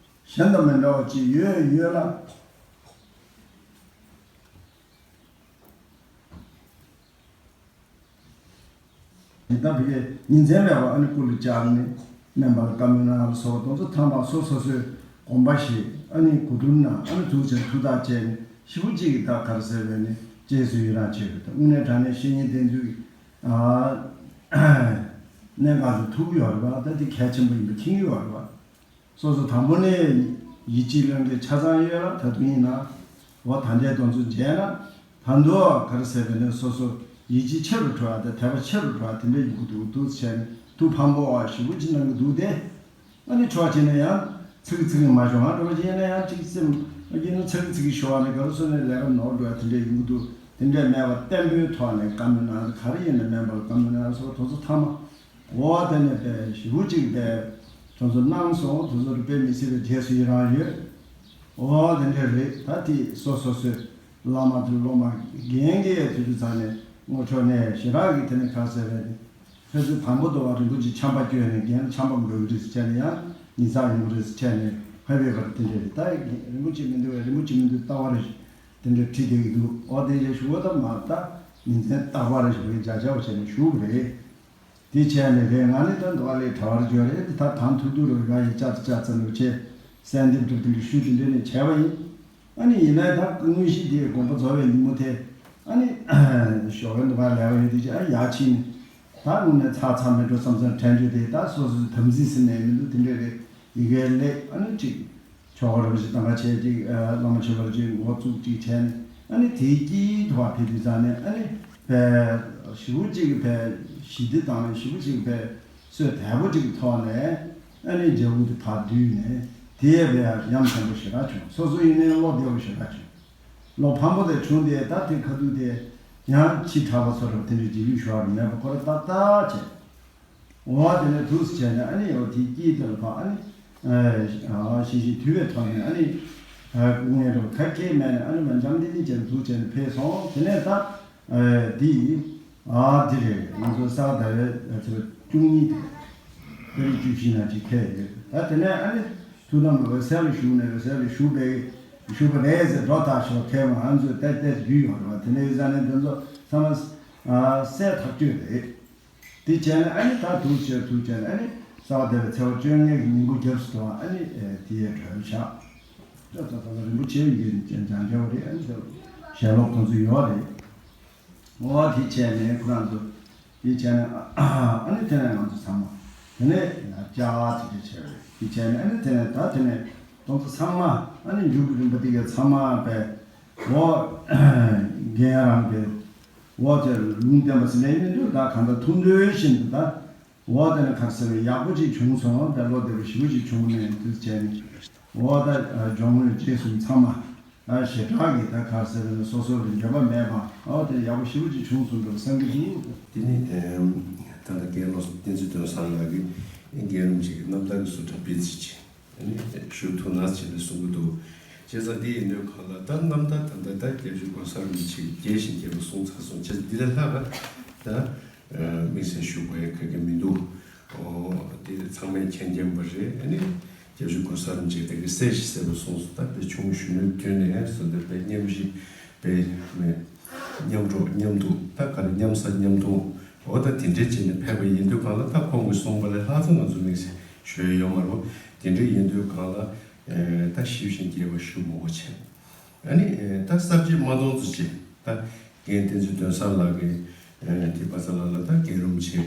གཞན་དང་མི་འདྲ་བ་ཅིག་ཡོད་ཡོད་ལ། ད་བི་ཡེ་ཉིན་མཚན་མེད་པར་ཨ་ནི་སྐུ་ལ་བཅར་ནས་སྨན་པ་ལ་བཀའ་མོལ་གནང་ལ་སོགས་པ་དེ་ཚོ་ཐམས་ཅད་སོ་སོ་སོའི་དགོངས་པ་བཞེས། ཨ་ནི་གོ་བསྡུར་གནང་། ཨ་ནི་ཐུགས་རྗེ་ཐུགས་ཐག་བཅད་ནས་ཞེ་པོ་ཅིག་གིས་ད་ག་རེ་ཟེར་བས་ནི་རྗེས་སུ་ཡི་རང་བྱེད་དགོས། ད་དངོས་གནས་དྲང་གནས་བཤེས་གཉེན་བསྟེན་ཚུལ་གྱི་ཨ་གནད་འགག་ཚོ་ཐུག་གི་ཡོད་རེད་པ། ད་དེ་གལ་ཆེན་པོ་ཡིན་པ་མཁྱེན་གྱི་ཡོད་རེད་པ། སོ་སོ་དང་པོ་ནས་ཡིད་ཆེས་ལོན་མཁན་ཆ་ཚང་ཡོད་ལ། ད་དུང་ཡིན་ན་འོ་ད་ལྟའི་དོན་ཚོ་མཇལ་ན་ད་དུང་ག་རེ་ཟེར་བས་ནས་སོ་སོ་ཡིད་ཆེས་ཆེ་རུ་འགྲོ་བ་དང་དད་པ་ཆེ་རུ་འགྲོ་བ་དེ་འདྲ་ཡོང་གི་འདུག་འདུག་བྱས་ནས་ཐུགས་ཕམ་པོ་བ་ཞེ་པོ་ཅིག་གནང་གི་འདུག་སྟེ། ཨ་ནི་ཕྱོགས་གཅིག་ནས་ཡང་ཚིག་ཚིག་མ་ཤོང་ང་འགྲོ་བ་ཅིག་ཡིན་ན་ཡང་ཅིག་སེམས་ཨ་ཡིན་ན་ཚིག་ཚིག་ཤོར་བ་ནས་ག་རེ་སོ་ནས་ལས་ཀ་ནོར་འགྲོ་བ་དེ་འདྲ་ཡོང་གི་འདུག་དེ་འདྲ་མེད་པ་བརྟན་པོའི་ཐོག་ནས་བཀའ་མོལ་གནང་། ག་རེ་ཡིན་ན་སྨན་པ་ལ་བཀའ་མོལ་གནང་སོགས་དེ་ཚོ་ཐ་མ། འོ་དེ་ནས་དཔེ་ཞེ་པོ་ཅིག་དཔེ་དེ་ཚོ་གནང་སོང་། དེ་ཚོ་རུ་དཔེ་མི་སྲིད་པའི་རྗེས་སུ་ཡི་རང་ཡོད། འོ་དེ་འདྲ་རེད། ད་དེ་སོ་སོ་སོའི་བླ་མ་དང་སློབ་མ་རྒན་གྱི་དུས་ཚོད་ཚང་ནས་ངོ་ཕྱོགས་ནས་ཞེ་དྲག་གི་དེ་ནས་ཁ་གསལ་རེད། ཁྱོད་ཚོས་དང་པོ་དུ་བ་རིན་པོ་ཆེ་ཆམ་པ་བསྐྱོན་ནས་རྒན་ལ་ཆམ་པ་འགོས་ཀྱི་རེད་ཟེར་བྱས་ནས་ཡང་ཉིས་ཚགས་ཡོང་གི་རེད་ཟེར་བྱས་ནས་ཕེབས་པའི་བར་དེ་འདྲ་རེད། ད་རིན་པོ་ཆེ་མི་འདུག་བས་རིན་པོ་ཆེ་མི་འདུག་ལྟ་བ་རེད། དེ་འདྲ་བྲིས་བསྡད་ཀྱི་འདུག་འོ་དེ་རེད་ཞུ་བ་ད་མ་ད་ཉིན་མཚན་རྟག་པར་ཞུ་བའི་བྱ་བྱ་བ་བྱས་ནས་ཞུ་གི་རེད། དེ་བྱས་ནས་རེད་ང་ནི་ད་འདི་བ་ལས་གྲྭ་བར་འབྱོར་རེད། དེ་ད་དང་ཐུག་ཐུག་རུ་ར་ཡི་ཅག་ཅག་ཙམ་རུ་བྱས་གསལ་འདེབས་འདྲ་དེ་འདྲ་ཞུས་དེ་འདྲ་ནས་བྱས་པ་ཡིན། ཨ་ནི་ཡིན་ནའི་ད་དངོས་གཞི་དེའི་དགོངས་པ་རྫོགས་པའི་ཉིན་མོ་དེ་ཨ་ནི་ཞོགས་པའི་འདི་བ་ལས་བ་ཡོད་དེ་ཅི་ཨ་ཡག་ཕྱིན་ནས་ད་དངོས་གནས་ཚར་ཚར་མེད་འགྲོ་བསམ་བསམ་དྲན་རྒྱུ་དེ་ད་སོ་སོའི་དམ་ཚིག་ཟིན་ནས་མི་འདུག་དེ་འདྲ་རེད། ཡི་གེ་ལས་ཨ་ནི་ཅིག་ཆོ་ག་རིན་པོ་ཆེ་དང་ག་བྱས་ཅིག་བླ་མ་མཆོད་པར་ཅིག་འགོ་བཙུགས་ཅིག་བྱས་ནས་ཨ་ནི་དེའི་དཀྱིལ་དུ་བ་ཕེབས་དུས་ཙང་ནས་ཨ་ནི་བས་ཞི་བོ་གཅིག་གི་བས་ཞི་བདེ་དང་ནས་ཞི་བོ་གཅིག་གི་བས་སོས་དལ་པོ་ཅིག་གི་ཐོག་ནས་ཨ་ནི་རྒྱལ་པོ་དེ་ཕར་བསྡུས་ནས་དེ་ཡས་བས་ཡ་ཡ་མཚན་པོ་ཞེ་དྲག་བྱུང་། སོ་སོ་ཡིན་ནའི་བློ་བདེ་བོ་ཞེ་དྲག་བྱུང་། བློ་ཕམ་པོ་དེ་བྱུང་སྟེ་ད་དེ་ཁ་ཐུག་དེ་ཡང་ཕྱི་དྲགས་པ་ཚོ་རུ་དེ་འདྲའི་རྗེས་ལུས་ཞུ་བ་རུ་མེད་པ་ཁོ་ར་ཏག་ཏག་བྱས། འོ་དེ་ནས་དུས་སུ་བྱས་ནས་ཨ་ནི་འོ་དེའི་དཀྱིལ་དེ་ལ་ཕ་ཨ་ནི་ཨ་ཤི་ཤི་དུས་བས་ཐོག་ནས་ཨ་ནི་ཨ་སྐུ་ངལ་རོ་ཁ་སྐད་མེད་ནས་ཨ་ནི་མ་འཇམ་ཏིང་ཏིང་བྱས་ནས་དུས་བྱས་ནས་ཕེབས་སོང་། དེ་ནས་ད་ཨ་དེ་ཨ་དེ་རེད། ང་ཚོ་ས་ག་ཟླ་བའི་ཚེས་བཅུ་གཉིས་དེ་ཏ་རིག་བཅུ་བཞི་ན་ཅིག་ཕེབས་ཡོད། ད་དེ་ནས་ཨ་ནི་ཐུགས་དམ་ལ་འོད་གསལ་ལ་བཞུགས་ནས་འོད་གསལ་ལ་བཞུགས་པའི་བཞུགས་པ་རེད་ཟེར་འགྲོ་ཐག་ཆོད་ཕེབས་ང་ཚོས་ཏད་ཏད་རྒྱུས་ཡོད་རེད་བ། དེ་ནས་ཡོད་ས་ནས་དེ་ཚོ་ཚང་མ་ཨ་གསལ་ཐག་ཆོད་རེད། དེ་བྱས་ནས་ཨ་ནི་ད་དུས་ཆེར་དུས་བྱས་ནས་ཨ་ནི་གསར་པ་དེ་ལ་ཚེས་པ་བཅོ་ལྔའི་ཉིན་གུང་རྒྱབ་སུ་དུ་ཨ་ནི་ཨེ་དེ་ཡས་གྲོལ་བཞག་ད་ད་ད་རིན་པོ་ཆེ་ཡིན་ཅན་ཅང་རྒྱལ་བ་རེད། ཨ་ནི་ད་ཞལ་ལོག་ཁོང་ཚོ་ཡོད་རེད། འོ་དེ་བྱས་ནས་ཁོ་རང་ཚོ་དེ་བྱས་ནས་ཨ་ནི་དེ་ནས་ང་ཚོ་ཚང་མ་དེ་ནས་ལྕགས་དེ་འདྲ་བྱས་རེད། དེ་བྱས་ནས་ཨ་ནི་དེ་ནས་ད་དེ་ནས་ཁོང་ཚོ་ཚང་མ་ཨ་ནི་མཇུག་གི་རིམ་པ་དེ་ག་ཚང་མ་པས། འོ་རྒན་རང་གི་འོ་དེ་ལུང་བསྟན་པ་ཟིན་ནས་མི་འདུག་ད་གང་ལྟར་ཐུགས་འདོད་བཞིན་དུ་ད་འོ་དེ་ནས་ཁ་ཟེར་བའི་ཡག་པོ་ཅིག་བྱུང་སོང་། དེ་བློ་བདེ་པོ་ཞེ་པོ་ཅིག་བྱུང་ནས་དུས་བྱས་ནས་འོ་ད་སྦྱོང་དངོས་རྗེས་གསུམ་ཚང་མ་ད་ཞེ་དྲག་གི་ད་ཁ་ཟེར་བའི་ནས་སོ་སོ་ལ་འགྱོད་པ་མེད་པ་འོ་དེ་ཡག་པོ་ཞེ་པོ་ཅིག་བྱུང་སོང་འདུག་བསམ་གྱི་འདུག་དེ་ནི་ད་ལྟ་རྒན་བློ་བསྟན་འཛིན་དོན་བཟང་ལགས་ཀྱིས་རྒན་རིན་པོ་ཆེ་གི་རྣམ་ཐར་གྱི་བཟོ་གྲྭ་སྤེལ་རྩིས་བྱས། ཞུ་ཐུབ་ན་བྱས་ནས་གསུང་གི་འདུག་བྱས་ཙང་འདི་ཡིན་དུས་གང་ལ་ད་རྣམ་ཐར་ད་ལྟ་ད་རྒྱལ་བཞུགས་གོང་ས་རིན་པོ་ཆེ་རྒྱས་ཤིང་རྒྱས་པ་གསུངས་ཚར་སོང་། བྱས་ཙང་འདི་ལས་ལྷག་ག་ད་དམིགས་བསལ་ཞུ་དགོས་ཡ་ག་གེ་མི་འདུག་འོ་དེ་ཚང་མས་མཁྱེན་མཁྱེན་པ་རེད། ཨ་ནི་རྒྱལ་བཞུགས་གོང་ས་རིན་པོ་ཆེ་ད་གི་གསལ་ཞིང་གསལ་པོ་གསུངས་སོང་། ད་དཔེ་ཆུང་ངུ་གཞོན་ནུའི་དུས་ནས་སོ་འདི་དཔེ་མཉམ་ཞིག་དཔེ་མེད། མཉམ་འགྲོགས་མཉམ་འདུག་ད་ག་རེ་མཉམ་ཟ་མཉམ་འཐུང་འོ་ད་དེ་འདྲས་བྱས་ནས་ཕེབས་པ་ཡིན་དུས་གང་ལ་ད་ཁོང་གིས་གསུངས་པ་ལས་ལྷག་ཙམ་ང་ཚོ་དམིགས་བསལ་ཞུ་ཡ་ཡོད་མ་རེད། དེ་འདྲས་ཡིན་དུས་གང་ལ་ད་ཞིབ་ཞིང་རྒྱས་པ་ཞུ་མི་དགོས་བྱས། ཨ་ནི་ད་གསར་བརྗེ་མ་གཏོང་ཚུལ་བྱས་ད་རྒན་བསྟན་འཛིན་དོན་བཟང་ལགས་ཀྱིས་དེ་པ་ཚ་ལགས་ལ་ད་རྒན་རིན་པོ་ཆེ་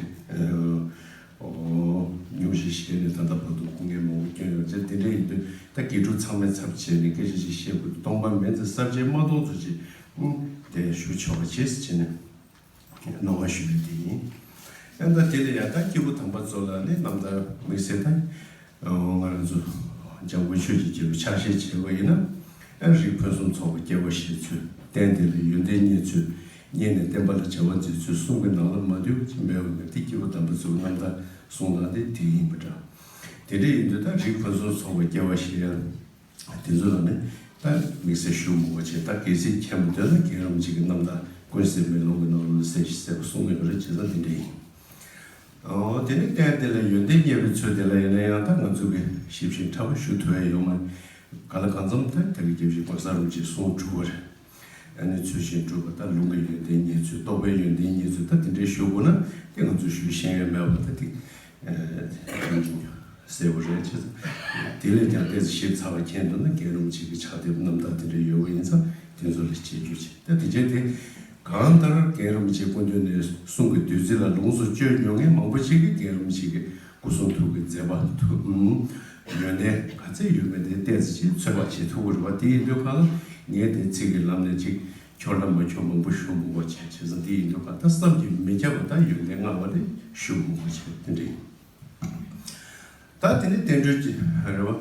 ཨོ། ཉུང་ཞིག་བཤད་ནས་ད་ལྟ་བར་དུ་སྐུ་ངལ་མང་པོ་བསྐྱོན་ཡོད་ཅེས་དེ་འདྲ་ཡིན་དུས་ད་དགེ་ཕྲུག་ཚང་མའི་ཚབ་བྱས་ནས་སྐད་ཆ་ཞིག་བཤད་དགོས་འདུག་སྟོང་པ་མིན་ཙང་གསར་བརྗེ་མ་གཏོང་ཚུལ་ཅིག་ཨུམ་དེ་ཞུ་ཆོག་པ་བྱས་ཟེར་བྱས་ནས་གནང་བ་ཞུ་ཡས་དེ་ཡིན། ཨ་ད་དེ་ལ་ཡང་ད་སྐྱེས་བུ་དམ་པ་ཚོ་ལ་ནི་རྣམ་ཐར་དམིགས་བསལ་ད་ང་རང་ཚོ་འཇམ་མགོན་ཆོས་ཀྱི་རྒྱལ་པོ་ཕྱག་བཞེས་བྱས་པ་ཡིན་ན། ཨ་རིགས་ཕུན་སུམ་ཚོགས་པ་སྐྱེ་བ་བཞེས་ཚུལ། རྟེན་དེ་ལ་ཡོན་ཏན་རྙེད་ཚུལ། རྙེད་ནས་བསྟན་པ་ལ་བྱ་བ་མཛད་ཚུལ་གསུང་གི་ནང་ལ་མ་འདུས་པ་ཅིག་མེད་པ་མེད་དེ་སྐྱེས་བུ་དམ་པ་ཚོའི་རྣམ་ཐར་གསུང་སྟངས་དེ་དེ་ཡིན་པ་འདྲ། དེ་འདྲ་ཡིན་དུས་ད་རིགས་ཕུན་སུམ་ཚོགས་པ་སྐྱེ་བ་བཞེས་ཡ་དེ་ཚོ་ལ་ནི་ད་དམིགས་བསལ་ཞུ་མི་དགོས་བྱས། ད་གལ་སྲིད་མཁྱེན་པ་འདོད་ན་རྒན་རིན་པོ་ཆེ་གི་རྣམ་ཐར་ཀུན་གསལ་མེ་ལོང་གི་ནང་ལ་གསལ་ཞིང་གསལ་པོ་གསུང་གི་ཡོད་རེད། བྱས་ཙང་དེ་འདྲ་ཡིན། ཨོ། དེ་ནི་རྟེན་དེ་ལ་ཡོན་ཏན་རྙེད་པའི་ཚུལ་དེ་ལ་ཡིན་ན་ཡང་ད་ང་ཚོ་གིས་ཞིབ་ཞིང་ཕྲ་བ་ཞུ་ཐུབ་ཡ་ཡོད་མ་རེད། ག་ལ་གང་འཚམ་ད་དེ་གི་རྒྱབ་ཞིག་གོང་ས་རིན་པོ་ཆེས་གསུངས་གྲུབ་པ་རེད། ཨ་ནི་ཚུལ་བཞིན་སྒྲུབ་པ་ད་ལུང་གི་ཡོན་ཏན་རྙེད་ཚུལ་རྟོགས་པའི་ཡོན་ཏན་རྙེད་ཚུལ་ད་དེ་འདྲའི་ཞུ་དགོས་ན་དེ་ང་ཚོ་ཞུ་ཤེས་ཡ་མེད་པ་ད་དེ་གསལ་པོ་རེད། བྱས་ཙང་དེ་ལས་ཀྱང་ཏོག་ཙམ་ཞིབ་ཚགས་པ་མཁྱེན་འདོད་ན་རྒན་རིན་པོ་ཆེ་གི་ཕྱག་དེབ་རྣམ་ཐར་དེ་འདྲ་ཡོད་པ་ཡིན་ཙང་དེ་ཚོ་ལ་དཔྱད་བསྒྱུར་བྱས། ད་དེ་རྗེས་དེ། གང་ལྟར་རྒན་རིན་པོ་ཆེ་སྐུ་མདུན་ནས་གསུང་གི་བདུད་རྩི་ལ་ལོངས་སུ་སྤྱོད་མྱོང་མཁན་མང་པོ་ཞིག་གིས་རྒན་རིན་པོ་ཆེ་གི་སྐུ་གསུང་ཐུགས་ཀྱི་མཛད་པ་ཐུགས་ཡོན་ཏན་ག་ཚད་ཡོད་མེད་དེ་ཏོག་ཙམ་ཅིག་ཚོད་དཔག་བྱེད་ཐུབ་ཀྱི་རེད་བ། དེ་ཡིན་དུས་གང་ལ་ངས་དེ་ཚིག་གི་ལམ་ནས་ཅིག་འཁྱོར་དང་མ་འཁྱོར་མང་པོ་ཞུ་མི་དགོས་བྱས། བྱས་ཙང་དེ་ཡིན་དུས་གང་ལྟར་བསམ་གྱིས་མི་ཁྱབ་པ་དང་ཡོན་ཏན་མངའ་བ་དེ་ཞུ་མི་དགོས་བྱས་དེ་འདྲ་ཡིན། ད་དེ་ནི་བསྟན་འགྲོའི་རེད་བ།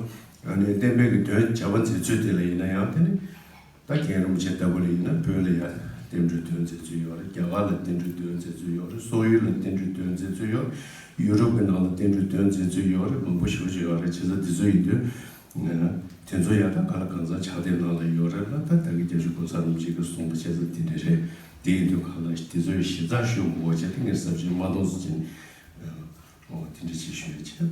ཨ་ནི་བསྟན་པའི་གི་དོན་བྱ་བ་མཛད་ཚུལ་དེ་ལ་ཡིན་ན་ཡང་དེ་ནི། ད་རྒན་རིན་པོ་ཆེ་ལྟ་བུ་ལ་ཡིན་ན་བོད་ལ་ཡང་བསྟན་འགྲོའི་དོན་མཛད་ཚུལ་ཡོད་རེད། རྒྱ་གར་ལ་བསྟན་འགྲོའི་དོན་མཛད་ཚུལ་ཡོད་རེད། སོག་ཡུལ་ལ་བསྟན་འགྲོའི་དོན་མཛད་ཚུལ་ཡོད་རེད། ཡུ་རོབ་ཀྱི་ནང་ལ་བསྟན་འགྲོའི་དོན་མཛད་ཚུལ་ཡོད་རེད། མང་པོ་ཞེ་པོ་ཅིག་ཡོད་རེད། བྱས་ཙང་འདི་ཚོ་ཡིན་དུས་དེ་ཚོ་ཡང་ད་ག་ལ་གང་འཚམ་ཕྱག་དེབ་ནང་ལ་ཡོད་རེད་ལ། ད་ད་གི་རྒྱལ་སྤྱི་གོང་ས་རིན་པོ་ཆེ་གིས་གསུངས་པ་བྱས་ཙང་འདི་འདྲ་རེད། དེ་ཡིན་དུས་གང་ལ་དེ་ཚོའི་ཞིབ་ཚགས་ཞུ་དགོས་བྱས་ཏེ་ངས་ཟབ་ཅིང་མ་གཏོང་ཟེར་གྱིན། ཨོ་དེ་འདྲ་ཅིག་ཞུ་ཡ་བྱས།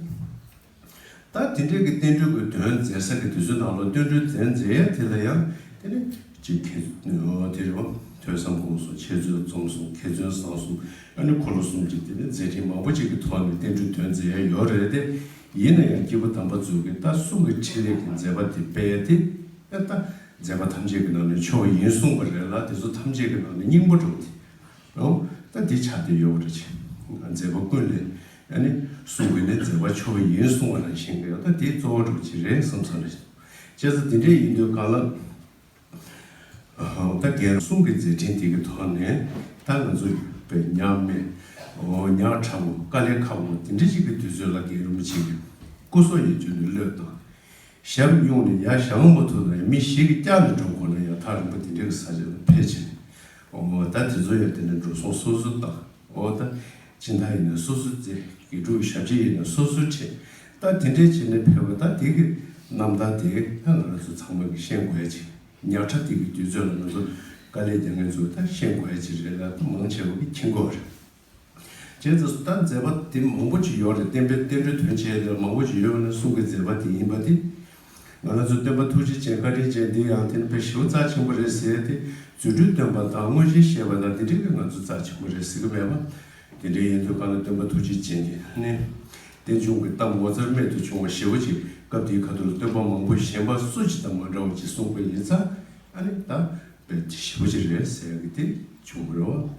ད་དེ་འདྲའི་གི་བསྟན་འགྲོའི་གི་དོན་མཛད་ས་གི་དུས་ཚོད་ནང་ལ་བསྟན་འགྲོའི་དོན་མཛད་ཡ་དེ་ལ་ཡང་དེ་ནི་ཅིག་ཁེ་ཨོ་དེ་རེད་བ། ཐོས་བསམ་སྒོམ་གསུམ། འཆད་རྩོད་རྩོམ་གསུམ། མཁས་བཙུན་བཟང་གསུམ། ཨ་ནི་འཁོར་ལོ་གསུམ་གྱི་དེ་ནི་མཛད་འཕྲིན་མང་པོ་ཅིག་གི་ཐོག་ནས་བསྟན་འགྲོའི་དོན་མཛད་ཡ་ཡོད་རེད་དེ། ཡིན་ན་ཡང་སྐྱེས་བུ་དམ་པ་ཚོ་གི་ད་གསུང་གི་ཕྲིན་ལས་ཀྱི་མཛད་པ་དེ་སྤེལ་ཡ་དེ་ཨ་ད་མཛད་པ་ཐམས་ཅད་ཀྱི་ནང་ནས་མཆོག་ཡིན་གསུངས་པ་རེད་ལ། དེ་ཚོ་ཐམས་ཅད་ཀྱི་ནང་ནས་སྙིང་པོ་འགྲོ་དེ། ཨོ། ད་འདི་ཆགས་བསྡད་ཡོད་པ་རེད། མཛད་པ་ཀུན་ལས་ཨ་ནི་གསུང་དགོས་ནས་མཛད་པ་མཆོག་ཡིན་གསུང་བ་ནང་བཞིན་གྱི་ད་འདི་གཙོ་བོ་འགྲོ་ཅི་རེད་བསམ་ས་རེད། བྱས་ཙང་འདི་འདྲའི་ཡིན་དུས་གང་ལ། ད་རྒན་གསུང་གི་མཛད་འཕྲིན་འདི་གི་ཐོག་ནས་ད་ང་ཚོ་པའི་ཉག་མེད། ཨོ་ཉག་ཕྲ་བོ་དཀའ་ལས་ཁག་པོ་འདི་འདྲ་ཞིག་གི་དུས་ཚོད་ལ་རྒན་རིན་པོ་ཆེ་གི་སྐུ་སྲོག་ཡི་རྒྱུ་ནས་བློས་བཏང་། ཞབས་སྙུང་ནས་ཡར་བཞེངས་མ་ཐུབ་ན་ཡང་མི་ཞིག་གིས་བཀྱགས་ནས་འགྲོ་དགོས་ན་ཡང་ཐག་རིང་པོ་དེ་འདྲའི་གི་ས་ཆ་ལ་ཕེབས་བྱས་ནས། འོ་ད་དེ་ཚོ་ཡང་དེ་ནས་འགྲོ་སོང་སོ་སོ་བཏང་། འོ་ད་སྦྱིན་བདག་ཡིན་ན་སོ་སོ་བཙལ། དགེ་ཕྲུག་ཞབས་ཕྱི་ཡིན་ན་སོ་སོ་བྱས། ད་དེ་འདྲའི་བྱས་ནས་ཕེབས་པ་ད་དེ་གི་རྣམ་ཐར་དེ་ད་ང་རང་ཚོ་ཚང་མ་གིས་ཤེས་དགོས་ཡ་ཅིག་ཉག་ཕྲ་དེ་གི་དུས་ཚོད་ལ་ང་ཚོ་དཀའ་ལས་རྒྱག་མཁན་ཚོ་ད་ཤེས་དགོས་ཡ་ཅིག་རེད་ལ། ད་མང་ཆེ་བ་གིས་མཁྱེན་གྱི་ཡོད་རེད། བྱས་ཙང་ད་མཛད་པ་དེ་མང་པོ་ཅིག་ཡོད་རེད། བསྟན་པའི་བསྟན་འགྲོའི་དོན་བྱས་ཏེ་མང་པོ་ཅིག་ཡོད་པ་ནི་གསུང་གི་མཛད་པ་དེ་ཡིན་པ་དེ། ང་རང་ཚོ་སྟོན་པ་ཐུགས་རྗེ་ཅན་བཀའ་དྲིན་ཅན་འདི་ཡང་དེ་ནི་དཔེ་ཞེ་པོ་རྩ་ཆེན་པོ་རེད་ཟེར་ཏེ། རྫུ་འཕྲུལ་སྟོན་པ་དང་མངོན་ཤེས་བཤད་པ་དང་དེ་འདྲའི་གི་ང་ཚོ་རྩ་ཆེན་པོ་རེད་ཟེར་གི་མེད་པ། དེ་འདྲའི་ཡིན་དུས་གང་ལ་སྟོན་པ་ཐུགས་རྗེ་ཅན་གྱི་ནི་རྟེན་འབྱུང་གི་གཏམ་ངོ་མཚར་རྨད་དུ་བྱུང་བ་ཞེ་པོ་ཅིག་སྐབས་དེའི་ཁ་ཐུག་ལ་སྟོན་པ་མང་པོ་གཞན་པ་སུ་ཅིག་དང་མ་འདྲ་བ་ཅིག་གསུངས་པ་ཡིན་ཙང་། ཨ་ནི་ད། དཔེ་ཞེ་པོ་ཅིག་རེད་ཟེར་གི་དེ་བྱུང་རེད་བ།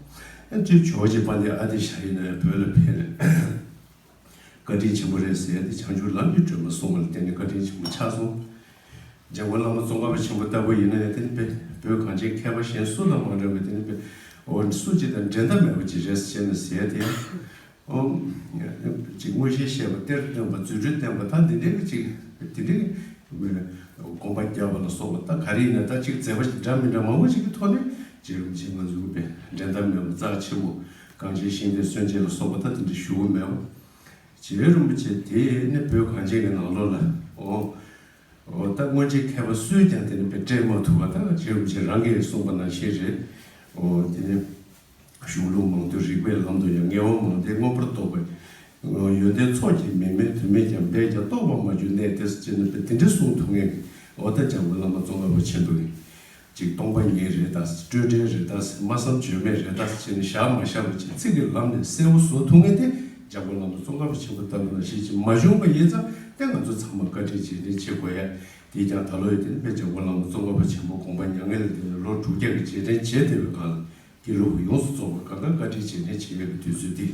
ཨ་ཅེ་ཇོ་བོ་རྗེ་དཔལ་ལྡན་ཨ་ཏི་ཤ་ཡིན་ན་ཡང་བོད་ལ་ཕེབས་ནས་བཀའ་དྲིན་ཆེན་པོ་རེད་ཟེར་ཏེ་བྱང་ཆུབ་ལམ་གྱི་སྒྲོན་མ་གསུངས་པ་ལ་བརྟེན་ནས་བཀའ་དྲིན་ཆེན་པོ་ཆགས་སོང་། འཇམ་མགོན་བླ་མ་ཙོང་ཁ་པ་ཆེན་པོ་ལྟ་བུ་ཡིན་ན་ཡང་དེ་ནི་དཔེ་བོད་གངས་ཅན་མཁས་པ་གཞན་སུ་ལ་མ་འདྲ་བའི་དེ་ནི་དཔེ་འོ་སུ་ཅིག་དང་འགྲན་ཟླ་མེད་པ་ཅིག་རེད་ཟེར་ནས་ཟེར་ཏེ། ཨོ། ཅིག་མངོན་ཤེས་བཤད་པ་གཏེར་སྟོན་པ་རྫུ་འཕྲུལ་བསྟན་པ་ད་འདི་འདྲའི་ཅིག་འདི་འདྲའི་དགོངས་པ་བརྒྱབ་པ་ལ་སོགས་པ་ད་ག་རེ་ཡིན་ན་ད་ཅིག་མཛད་པ་འདྲ་མི་འདྲ་མང་པོ་ཅིག་གི་ཐོག་ནས་རྗེ་རིན་པོ་ཆེ་ང་ཚོའི་དཔེ་འགྲན་ཟླ་མེད་པ་རྩ་ཆེན་པོ་གངས་ཅན་ཤིང་རྟའི་སྲོལ་འབྱེད་ལ་སོགས་པ་ད་འདི་འདྲ་ཞུ་གི་མེད་པ། རྗེ་རིན་པོ་ཆེ་དེ་ནི་བོད་གངས་ཅན་གྱི་ནང་ལོགས་ལ་ཨོ། འོ་ད་སྔོན་ཆད་མཁས་པ་སུས་ཀྱང་དེ་ནི་དཔེ་སྤྲད་མ་ཐུབ་པ་ད་རྗེ་རིན་པོ་ཆེ་རང་གིས་གསུངས་པ་ནང་བཞིན་རེད། འོ་དེ་ནི་གཞུང་ལུགས་མང་དུ་རིགས་པའི་ལམ་དུ་ཡང་ངེས་པ་མང་སྟེ་མངོན་པར་རྟོགས་པ། ཡོན་ཏན་ཚོགས་ཀྱིས་མི་དམན་དུ་མེད་ཀྱང་འབད་ཀྱང་རྟོགས་པ་མ་གྱུར་གནས་དེ་ཟེར་ནས་དཔེ་དེ་འདྲ་གསུངས་ཐུབ་མཁན་གྱི་འོ་ད་འཇམ་མགོན་བླ་མ་ཙོང་ཁ་པ་ཆེན་པོ་ཡིན། ཅིག་སྟོང་པ་ཉིད་རེད་ད་ཟེར། སྤྲོས་བྲལ་རེད་ད་ཟེར། སྨྲ་བསམ་བརྗོད་མེད་རེད་ད་ཟེར་བྱས་ནས་བཞག་མ་བཞག་པ་ཅིག་ཚིག་གི་ལམ་ནས་གསལ་པོ་བཟོ་ཐུབ་མཁན་དེ་འཇམ་མགོན་བླ་མ་ཙོང་ཁ་པ་ཆེན་པོ་ལྟ་བུ་ནང་བཞིན་ཅིག་མ་བྱུང་བ་ཡིན་ཙང་དེ་ང་ཚོ་ཚང་མ་བཀའ་དྲིན་རྗེས་དྲན་བྱེད་དགོས་ཡ། དེས་ཀྱང་ད་ལོ་ཡི་དེ་ནི་དཔེ་འཇམ་མགོན་བླ་མ་ཙོང་ཁ་པ་ཆེན་པོ་དགོངས་པ་མྱ་ངན་ལས་འདས་ནས་ལོ་དྲུག་བརྒྱ་གི་རྗེས་དྲན་བྱས་བསྡད་པའི་སྒང་ལ་དགེ་ལུགས་ཡོངས་སུ་རྫོགས་པ་གང་ག་བཀའ་དྲིན་རྗེས་དྲན་བྱེད་ཡས་ཀྱི་དུས་ཚོད་འདི།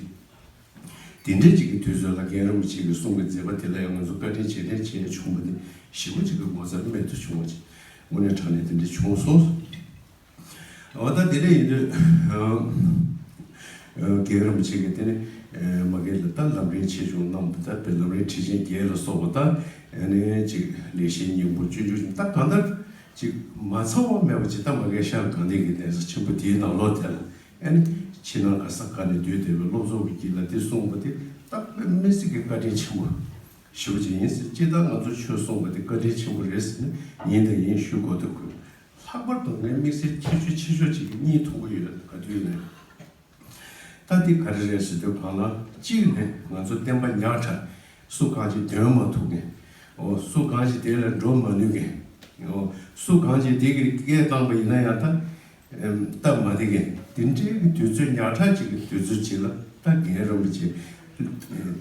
དེ་འདྲའི་ཅིག་གི་དུས་ཚོད་ལ་རྒན་རིན་པོ་ཆེ་གི་གསུང་གི་མཛད་པ་དེ་ལ་ཡང་ང་ཚོ་བཀའ་དྲིན་རྗེས་དྲན་བྱེད་ཡ་བྱུང་བ་ནི་ཞེ་པོ་ཅིག་གི་ངོ་མཚར་རྨད་དུ་བྱུང་བ་ཅིག་དངོས་གནས་དྲང་གནས་དེ་འདྲ་བྱུང་སོང་། འོ་ད་དེ་འདྲ་ཡིན་དུས་རྒན་རིན་པོ་ཆེ་གིས་དེ་ནི་མ་གི་ལ་ད་ལམ་རིམ་ཆེ་ཆུང་རྣམས་ད་དཔེ་ལམ་རིམ་ཁྲིད་ཆེན་བརྒྱད་ལ་སོགས་པ་ད་ནི་ཅིག་ལེགས་བཤད་སྙིང་པོ་སྤྱོད་འཇུག་ད་གང་ལྟར་ཅིག་མ་ཚང་བ་མེད་པ་ཅིག་ད་མ་གི་ཤར་གང་ལྡན་གྱི་གདན་ས་ཆེན་པོ་དེའི་ནང་ལོགས་དེ་ལ། ཨ་ནི་ཕྱི་ནང་ག་ས་ག་ནས་བསྡུས་བསྡད་པའི་སློབ་ཚོགས་ཀྱི་དཀྱིལ་ལ་དེ་གསུངས་པ་དེ་ད་དཔེ་མི་སྲིད་ཀྱི་བཀའ་དྲིན་ཆེན་པོ་ཞེ་པོ་ཅིག་ཡིན་ཟེར། སྤྱིར་བཏང་ང་ཚོ་ཆོས་གསུངས་པ་དེ་བཀའ་དྲིན་ཆེན་པོ་རེད་ཟེར་ནས་ཡིན་དང་ཡིན་ཞུ་དགོས་འདུག་ལྷག་པར་དུ་ངའི་དམིགས་བསལ་ཁྱད་ཆོས་ཆེ་ཤོས་ཅིག་གཉིས་མཐོང་གི་ཡོད། ག་དུས་ནས་ད་དེ་ག་རེ་རེད་ཟེར་དུས་གང་ལ་གཅིག་ནས་ང་ཚོ་བསྟན་པ་ཉག་ཕྲ་སུ་གང་ཅིག་འདོན་མ་ཐུབ་མཁན། འོ་སུ་གང་ཅིག་དེ་ལ་འགྲོ་མ་ནུས་མཁན། འོ་སུ་གང་ཅིག་དེ་གི་སྐད་བཏང་པ་ཡིན་ན་ཡང་ད། སྟབས་མ་བདེ་མཁན་དེ་འདྲའི་གི་དུས་ཚོད་ཉག་ཕྲ་ཅིག་གི་དུས་ཚོད་ཅིག་ལ་ད་རྒན་རིན་པོ་ཆེ་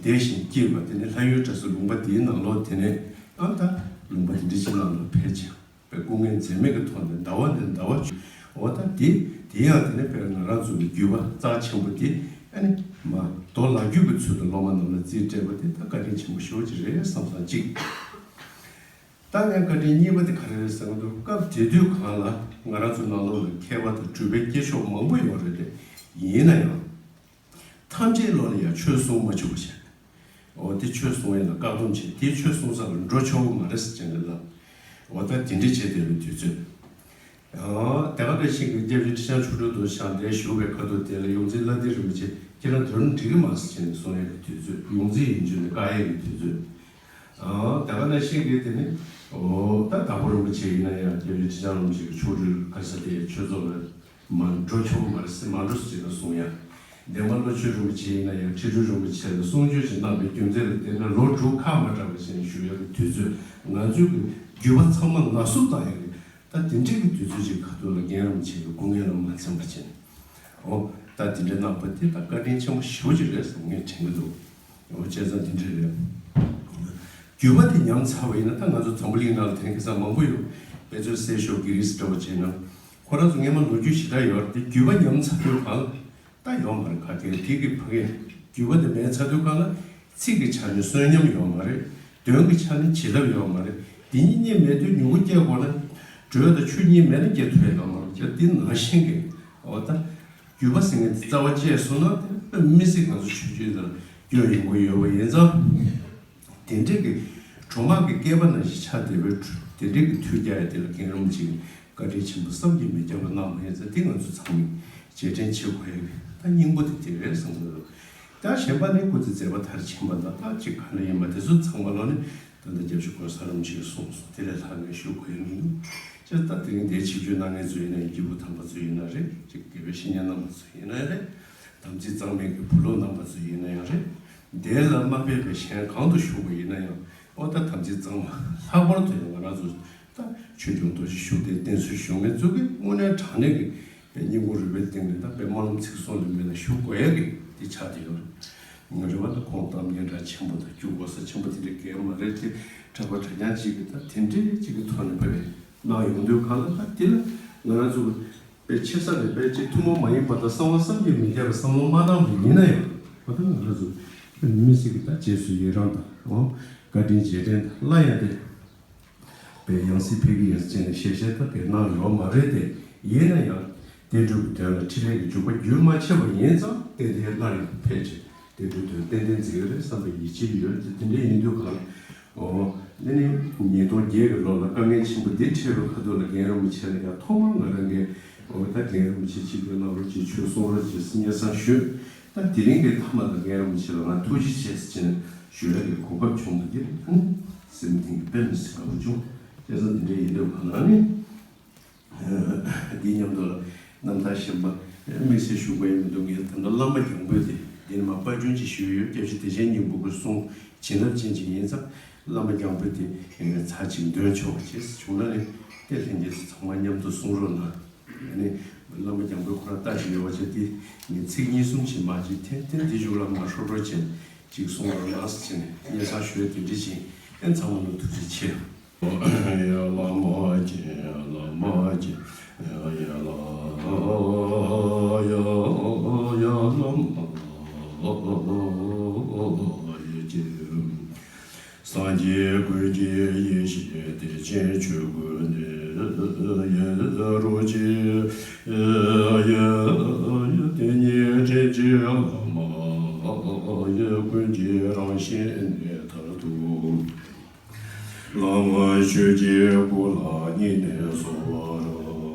བདེ་ཞིང་སྐྱིད་པ་དེ་ནི་ལྷ་ཡུལ་གྲྭ་ཚང་ལུང་པ་དེའི་ནང་ལོགས་དེ་ནས་ཨ་ད་ལུང་པ་དེ་འདྲ་ཅིག་ནང་ལ་ཕེབས་ཀྱང་དཔེ་སྐུ་ངལ་འཛེམས་མེད་ཀྱི་ཐོག་ནས་ཟླ་བ་ནས་ཟླ་བ་བརྒྱུད། འོ་ད་དེ་དེ་ཡང་དེ་ནས་དཔེར་ང་རང་ཚོ་གི་བརྒྱུད་པ་རྩ་ཆེན་པོ་དེ་ཨ་ནི་མ་རྡོ་ལག་བརྒྱུད་ཀྱི་ཚུལ་དུ་སློབ་མ་རྣམས་ལ་རྩིས་སྤྲད་པ་དེ་ད་བཀའ་དྲིན་ཆེན་པོ་ཞེ་པོ་ཅིག་རེད་བསམ་བསམ་གཅིག་ད་ངས་བཀའ་དྲིན་གཉིས་པ་དེ་ག་རེ་རེད་ཟེར་བ་དུ་སྐབས་དེ་དུས་གང་ལ་ང་རང་ཚོ་ནང་ལོགས་ལ་མཁས་པ་དང་གྲུབ་པའི་སྐྱེས་མཆོག་མང་པོ་ཡོད་རེད་དེ། ཡིན་ན་ཡང་ཐམས་ཅད་ལོག་ལ་ཡང་ཆོས་གསུང་མ་བཅུག་པ་བྱས། འོ་དེ་ཆོས་གསུང་ཡས་ལ་བཀག་སྡོམ་བྱས། དེ་ཆོས་གསུང་ས་ལ་འགྲོ་ཆོག་གི་མ་རེད་ཟེར་བྱས་ནས་ལབ། འོ་ད་དེ་འདྲ་བྱས་བསྡད་པའི་དུས་ཚོད། ཡང་དེ་ག་ནང་བཞིན་གྱི་སྐྱབས་རྗེ་ཁྲི་བྱང་ཆོས་སྒྲོན་དུ་ཕྱག་འདས་ཞུ་བའི་ཁ་ཐུག་དེ་ལ་ཡོངས་འཛིན་ལྷ་ལྡན་རིན་པོ་ཆེ་ཁྱེད་རང་དོན་འགྲིག་གི་མ་ཟེར་བྱས་ནས་གསུང་ཡས་ཀྱི་དུས་ཚོད། ཡོངས་འཛིན་ཡིན་རྒྱུ་ནི་བཀག་ཡས་ཀྱི་དུས་ཚོད། ཨང་། དེ་ག་ནང་བཞིན་གྱི་དེ་ནི། འོ་ད་དྭགས་པོ་རིན་པོ་ཆེ་ཡིན་ན་ཡང་སྐྱབས་རྗེ་ཁྲི་བྱང་རིན་པོ་ཆེ་གི་ཆོ་འཕྲུལ་ག་ས་དེ་ཆོས་ཚོགས་ལ་མ་འགྲོ་ཆོག་མ་རེད་ཟེར། མ་འགྲོ་ཟེར་ན་གསུང་ཡ། འདན་མ་བློ་ཆོས་རིན་པོ་ཆེ་ཡིན་ན་ཡང་ཁྲི་སྤྲུལ་རིན་པོ་ཆེ་ལ་གསུང་ཆོས་ཤིག་གནང་བའི་རྒྱུ་མཚན་ལ་བརྟེན་ནས་ལོ་དྲུག་ཁ་མ་གྲགས་པ་ཞིག་བཞུགས་ཡག་གི་དུས་ཚོད། ང་ཚོའི་གི་རྒྱུད་པ་ཚང་མ་ན་ཟུག་བཏང་ཡག་གི་ད་དེ་འདྲའི་གི་དུས་ཚོད་ཅིག་ཁ་ཐུག་ལ་རྒན་རིན་པོ་ཆེ་གི་སྐུ་ངལ་ལ་མ་འཛེམས་པ་བྱས་ནས། འོ། ད་དེ་འདྲའི་གནང་བ་དེ་ད་བཀའ་དྲིན་ཆེན་པོ་ཞེ་པོ་ཅིག་རེད་བསམ་ངས་དྲན་གི་འདུག་འོ། བྱས་ཙང་དེ་འདྲ་རེད། རྒྱུད་པ་དེ་ཉམས་ཚར་བ་ཡིན་ན་ད་ང་ཚོ་འཛམ་བུ་གླིང་ནང་ལ་དེ་འདྲ་ཁ་སང་མང་པོ་ཡོད། དཔེ་མཚོན་གསེར་ཞོ་གྷི་རིས་འདྲ་བོ་བྱས་ན། ཁོ་རང་ཚོ་སྔས་མ་ལོ་རྒྱུས་ཞེ་དྲག་ཡོད་རེད་དེ། རྒྱུད་པ་ཉམས་ཚར་དུས་གང་ལ་ད་ཡོད་མ་རེད། ག་གེ་དེ་གི་ཕ་གི་རྒྱུད་པ་དེ་མེད་ཚར་དུས་གང་ལ་ཚིག་གི་ཆ་ནས་གསོན་ཉམས་ཡོད་མ་རེད། དོན་གྱི་ཆ་ནས་བྱིན་རླབས་ཡོད་མ་རེད། འདི་གཉིས་གཉིས་མེད་དུས་མྱུ་གུ་སྐྱེ་དགོས་ན། དྲོད་དང་ཆུ་གཉིས་མེད་ན་སྐྱེ་ཐུབ་ཡ་ཡོད་མ་རེད། ཅེས་འདི་ནང་བཞིན་གྱི་འོ་ད་རྒྱུད་པ་ཟེར་མཁན་འདི་རྩ་བ་བཅད་སོང་ན་དེ་དཔེ་མི་སྲིད་ང་ཚོ་ཆོས་བརྒྱུད་དེ་ལ་སྐྱོན་ཡོང་གི་ཡོད་པ་ཡིན་ཙང་། དེ་འདྲའི་གི་གྲོག་མ་གི་སྐེད་པ་ནང་བཞིན་ཆགས་བསྡད་པའི་དེ་འདྲའི་གི་མཐུ་རྒྱག་ཡ་དེ་ལ་རྒན་རིན་པོ་ཆེ་གི་བཀའ་དྲིན་ཆེན་པོ་བསམ་གྱིས་མི་ཁྱབ་པ་གནང་བ་ཡིན་ཙང་། འདི་ང་ཚོ་ཚང་མས་རྗེས་དྲན་བྱེད་དགོས་ཡ་གི་ད་སྙིང་པོ་དེ་དེ་རེད་བསམ་གི་འདུག་ད་གཞན་པ་ནི་སྐུ་ཚེ་མཛད་པ་མཐར་ཕྱིན་པ་དང་ད་ཅིག་ག་འདྲ་ཡིན་པ་དེ་ཚོ་ཚང་མ་ལོག་ནས་ད་ལྟ་སྐྱབས་རྗེ་གོང་ས་རིན་པོ་ཆེས་གསུངས་སོང་། དེ་ལས་ལྷག་ངས་ཞུ་དགོས་ཡ་མི་འདུག་ཅེས་ད་དེ་རིང་འདིར་ཆིབས་བསྒྱུར་གནང་མཁན་ཚོ་ཡིན་ན་ཡང་སྐྱེས་བུ་དམ་པ་ཚོ་ཡིན་ན་རེད། ཅིག་དགེ་བའི་བཤེས་གཉེན་རྣམ་པ་ཚོ་ཡིན་ན་རེད། དམ་ཚིག་གཙང་མའི་གི་བུ་སློབ་རྣམ་པ་ཚོ་ཡིན་ན་ཡང་རེད། འདིར་ལ་མ་ཕེབས་པའི་གཞན་གང་དུ་བཞུགས་པ་ཡིན་ན་ཡང་འོ་ད་དམ་ཚིག་གཙང་མ། ལྷག་པར་དུ་ཡང་ང་རང་ཚོ་ད་ཆོས་སྐྱོང་རྡོ་རྗེ་ཤུགས་ལྡན་བསྟེན་གསོལ་ཞུ་མཁན་ཚོ་གིས་དངོས་གནས་དྲང་གནས་ཀྱི་པའི་སྙིང་ཁོང་རུས་པའི་གཏིང་ནས་ད་པའི་སྨོན་ལམ་ཚིག་གསུམ་ལས་མེད་ན་ཞུ་དགོས་ཡ་གི་དེ་ཆགས་བསྡད་ཡོད་རེད། ང་རེ་བ་ད་ཁོང་གཏམ་སྙན་གྲགས་ཆེན་པོ་དང་སྐྱུག་གོ་ས་ཆེན་པོ་དེ་འདྲ་གས་མ་རེད་དེ། གྲྭ་པ་གྲྭ་རྐྱང་གཅིག་གིས་ད་དེ་འདྲའི་གཅིག་གི་ཐོག་ནས་པའི་གནང་ཡོང་དུས་གང་ལ་ད་དེ་ལ་ང་རང་ཚོ་པའི་ཆེ་ས་ནས་པའི་གཅིག་ཐུན་མོང་མ་ཡིན་པ་དང་གསང་བ་བསམ་གྱིས་མི་ཁྱབ་པའི་བསམ་བློ་མ་བཏང་བ་ཡིན་ན་ཡང་། འོ་ད་ང་རང་ཚོ་མི་སེར་གྱི་ད་རྗེས་སུ་ཡི་རང་དང་འོ་བཀའ་དྲིན་རྗེས་དྲན་དང་སླར་ཡང་དེ། པའི་ཡང་སྲིད་ཕེབས་ཀྱི་ཡིན་ཟེར་ནས་ཞལ་བཞེས་ད་དེ་གནང་ཡོད་མ་རེད་དེ། ཡིན་ན་ཡང་བསྟན་འགྲོ་གི་དོན་ལ་ཕྲིན་ལས་ཀྱི་འཇུག་པ་རྒྱུན་མ་ཆད་པ་ཡིན་ཙང་ཏན་ཏན་སླར་ཡང་ཕེབས་ཆེད་བསྟན་འགྲོའི་དོན་ཏན་ཏན་མཛད་ཀྱི་རེད་བསམ་པའི་ཡིད་ཆེས་ཡོད་དེ། དེ་འདྲ་ཡིན་དུས་གང་ཨོ་ནི་ནི་ཉིས་སྟོང་བརྒྱད་ཀྱི་ལོ་ལ་དཀའ་ངལ་ཆེན་པོ་འདི་འཕྲད་པའི་ཁ་ཐུག་ལ་རྒན་རིན་པོ་ཆེ་ལ་ཡང་ཐོག་མར་ང་རང་གིས་ཨོ་ད་རྒན་རིན་པོ་ཆེ་ཆིབས་བསྒྱུར་གནང་རོགས་གྱིས་ཆོས་གསུང་རོགས་གྱིས་སྙན་སེང་ཞུས། ད་དེ་རིང་གི་མཐའ་མ་ལ་རྒན་རིན་པོ་ཆེ་ལ་ང་ཐུགས་རྗེ་ཆེ་ཟེར་ནས་ཞུ་ཡག་གི་གོ་སྐབས་བྱུང་བ་འདི་སེམས་གཏིང་གི་དཔེ་མི་སྲིད་དགའ་པོ་བྱུང་། བྱས་ཙང་འདི་འདྲ་ཡིན་དུས་གང་ལ་ནི་འདི་མཉམ་དུ་ལ་རྣམ་ཐར་གཞན་པ་དམིགས་བསལ་ཞུ་དགོས་ཡ་མི་འདུག་ངས་ད་ལྟ་བླ་མ་རྒྱང་འབོད་དེ་འདི་ནས་མ་པར་སྐྲུན་ཅིག་ཞུས་ཡོད། སྐྱབས་རྗེ་བདེ་ཆེན་སྙིང་པོ་གི་གསུང་བྱིན་རླབས་ཅན་ཅིག་ཡིན་ཙང་བླ་མ་རྒྱང་འབོད་དེ་ཚར་གཅིག་འདོན་ཆོག་པ་བྱས་བྱུང་ན་ནི་དེ་ལྷན་རྒྱས་ཚོ་ཚང་མ་མཉམ་དུ་གསུང་རོགས་གནང་། ཨ་ནི་བླ་མ་རྒྱང་པོའི་ཁོ་རང་ལྟ་ཞིག་ཡོད་པ་བྱས་ཏེ་ངས་ཚིག་གཉིས་གསུམ་ཅིག་མ་ཅིག་འཐེན་འཐེན་འདི་གཞུག་ལ་མ་ཧྲོ་ཧྲོ་བྱས་ཅིག་གསུང་བར་མ་ཟེར་བྱས་ནས་སྙན་སེང་ཞུས་དེ་འདྲ་ཅིག་ཨེ་ཚང་མ་ལ་ཐུགས་རྗེ་ཆེ། ཡ་བླ་མ་ཆེ་བླ་མ་ཆེ་ཡ་ཡ་བླ་ཡ་ཡ་བླ་མ་ཡ་ཆེ། སངས་རྒྱས་ཀུན་གྱི་ཡེ་ཤེས་བདེ་ཆེན་ཆོས་སྐུ་ནི། ཡེ་རོ་ཅི་ཡེ་ཡེ་དེ་ཉིད་དྲིན་ཅན་བླ་མ་ཡེ་ཀུན་གྱི་རང་བཞིན་གནས་མཐར་ཐུག་བླ་མ་ཆོས་ཀྱི་སྐུ་ལ་སྙིང་ནས་གསོལ་བ་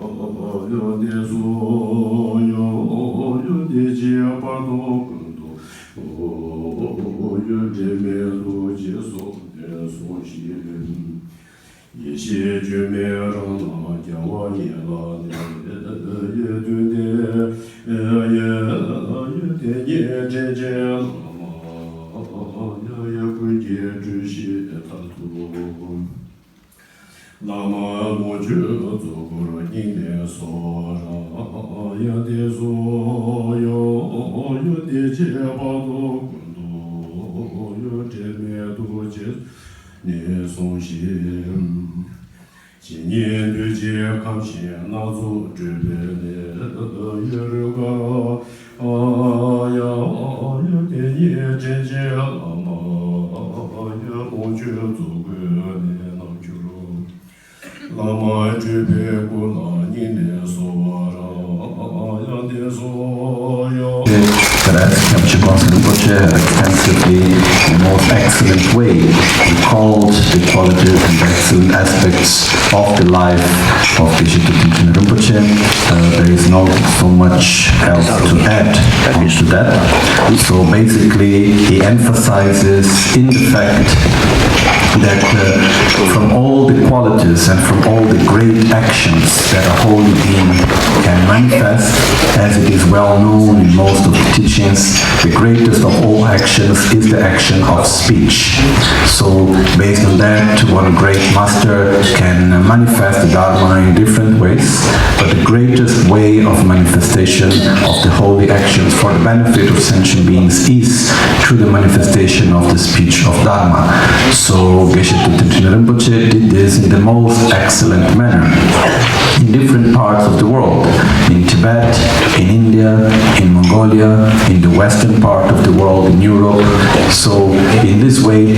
རབ་ཡོད་དེ་གསོལ་ཡོད་ཡོད་དེ་ཅི་བར་དོ་ཀུན་ཏུ། ཡོད་འབྲལ་མེད་ཐུགས་རྗེས་སོ་ནས་སོང་ཞིག་ཡེ་ཤེས་སྒྱུ་མའི་རང་སྣང་རྒྱལ་བ་ཡིད་ལ་གནས་ཡེ་དུས་འདི་ཡེ་ཡེ་དེ་ཉིད་དྲིན་ཅན་བླ་མ་ཡེ་ཡེ་ཀུན་གྱི་སྤྲུལ་གཞི་མཐར་ཐུག་བླ་མ་ལོངས་སྤྱོད་རྫོགས་སྐུར་སྙིང་ནས་གསོལ་བ་རབ་ཡོད་དེ་གསོལ་ཡོད་ཡོད་དེ་ཅི་བར་དོ་ཀུན་ཏུ་ཡོད་འབྲལ་མེད་ཐུགས་རྗེས་ནས་སོང་ཞིག་ཇི་སྙེད་འདུས་བྱས་ཁམས་གསུམ་སྣ་ཚོགས་སྤྲུལ་པའི་གནས། ཡོད་རིག་པ་ཡ་ཡོད་དེ་ཉིད་དྲིན་ཅན་བླ་མ་ཡ་ལོངས་སྤྱོད་རྫོགས་སྐུའི་གནས་རྣམས་གྱུར། བླ་མ་སྤྲུལ་པའི་སྐུ་ལ་སྙིང་ནས་གསོལ་བ་རབ་ཡོད་དེ་གསོལ་ཡོད། That as Khyamchi Kongsa Rinpoche had extensively, in the most excellent way, recalled the qualities and excellent aspects of the life of Geshe Thupten Rinpoche. Uh, there is not so much else to add onto that. So basically, he emphasizes in the fact that, uh, from all the qualities and from all the great actions that a holy being can manifest, As it is well known in most of the teachings, the greatest of all actions is the action of speech. So, based on that, one great master can manifest the Dharma in different ways, but the greatest way of manifestation of the holy actions for the benefit of sentient beings is through the manifestation of the speech of Dharma. So, Geshe Thubten Trinley Rinpoche did this in the most excellent manner in different parts of the world, in Tibet, in India, in Mongolia, in the western part of the world, in Europe. So, in this way,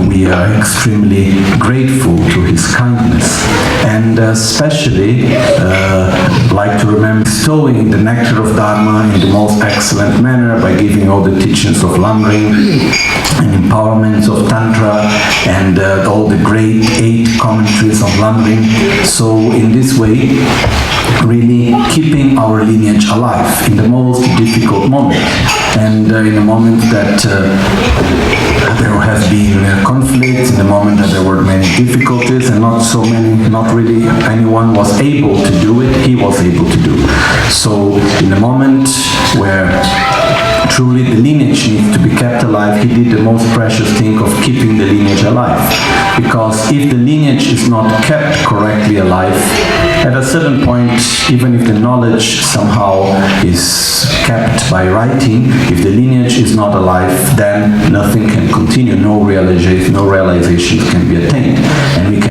we are extremely grateful to his kindness, and uh, especially uh, like to remember bestowing the nectar of Dharma in the most excellent manner by giving all the teachings of Lamrim and empowerments of Tantra and uh, all the great eight commentaries of Lamrim. So, in this way, really keeping our lineage alive in the most difficult moment. And uh, in the moment that uh, there have been uh, conflicts, in the moment that there were many difficulties, and not so many, not really anyone was able to do it, he was able to do. So, in the moment where truly the lineage needs to be kept alive, he did the most precious thing of keeping the lineage alive. Because if the lineage is not kept correctly alive, at a certain point, even if the knowledge somehow is kept by writing, if the lineage is not alive, then nothing can continue, no realization, no realization can be attained. And we can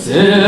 ཟེར།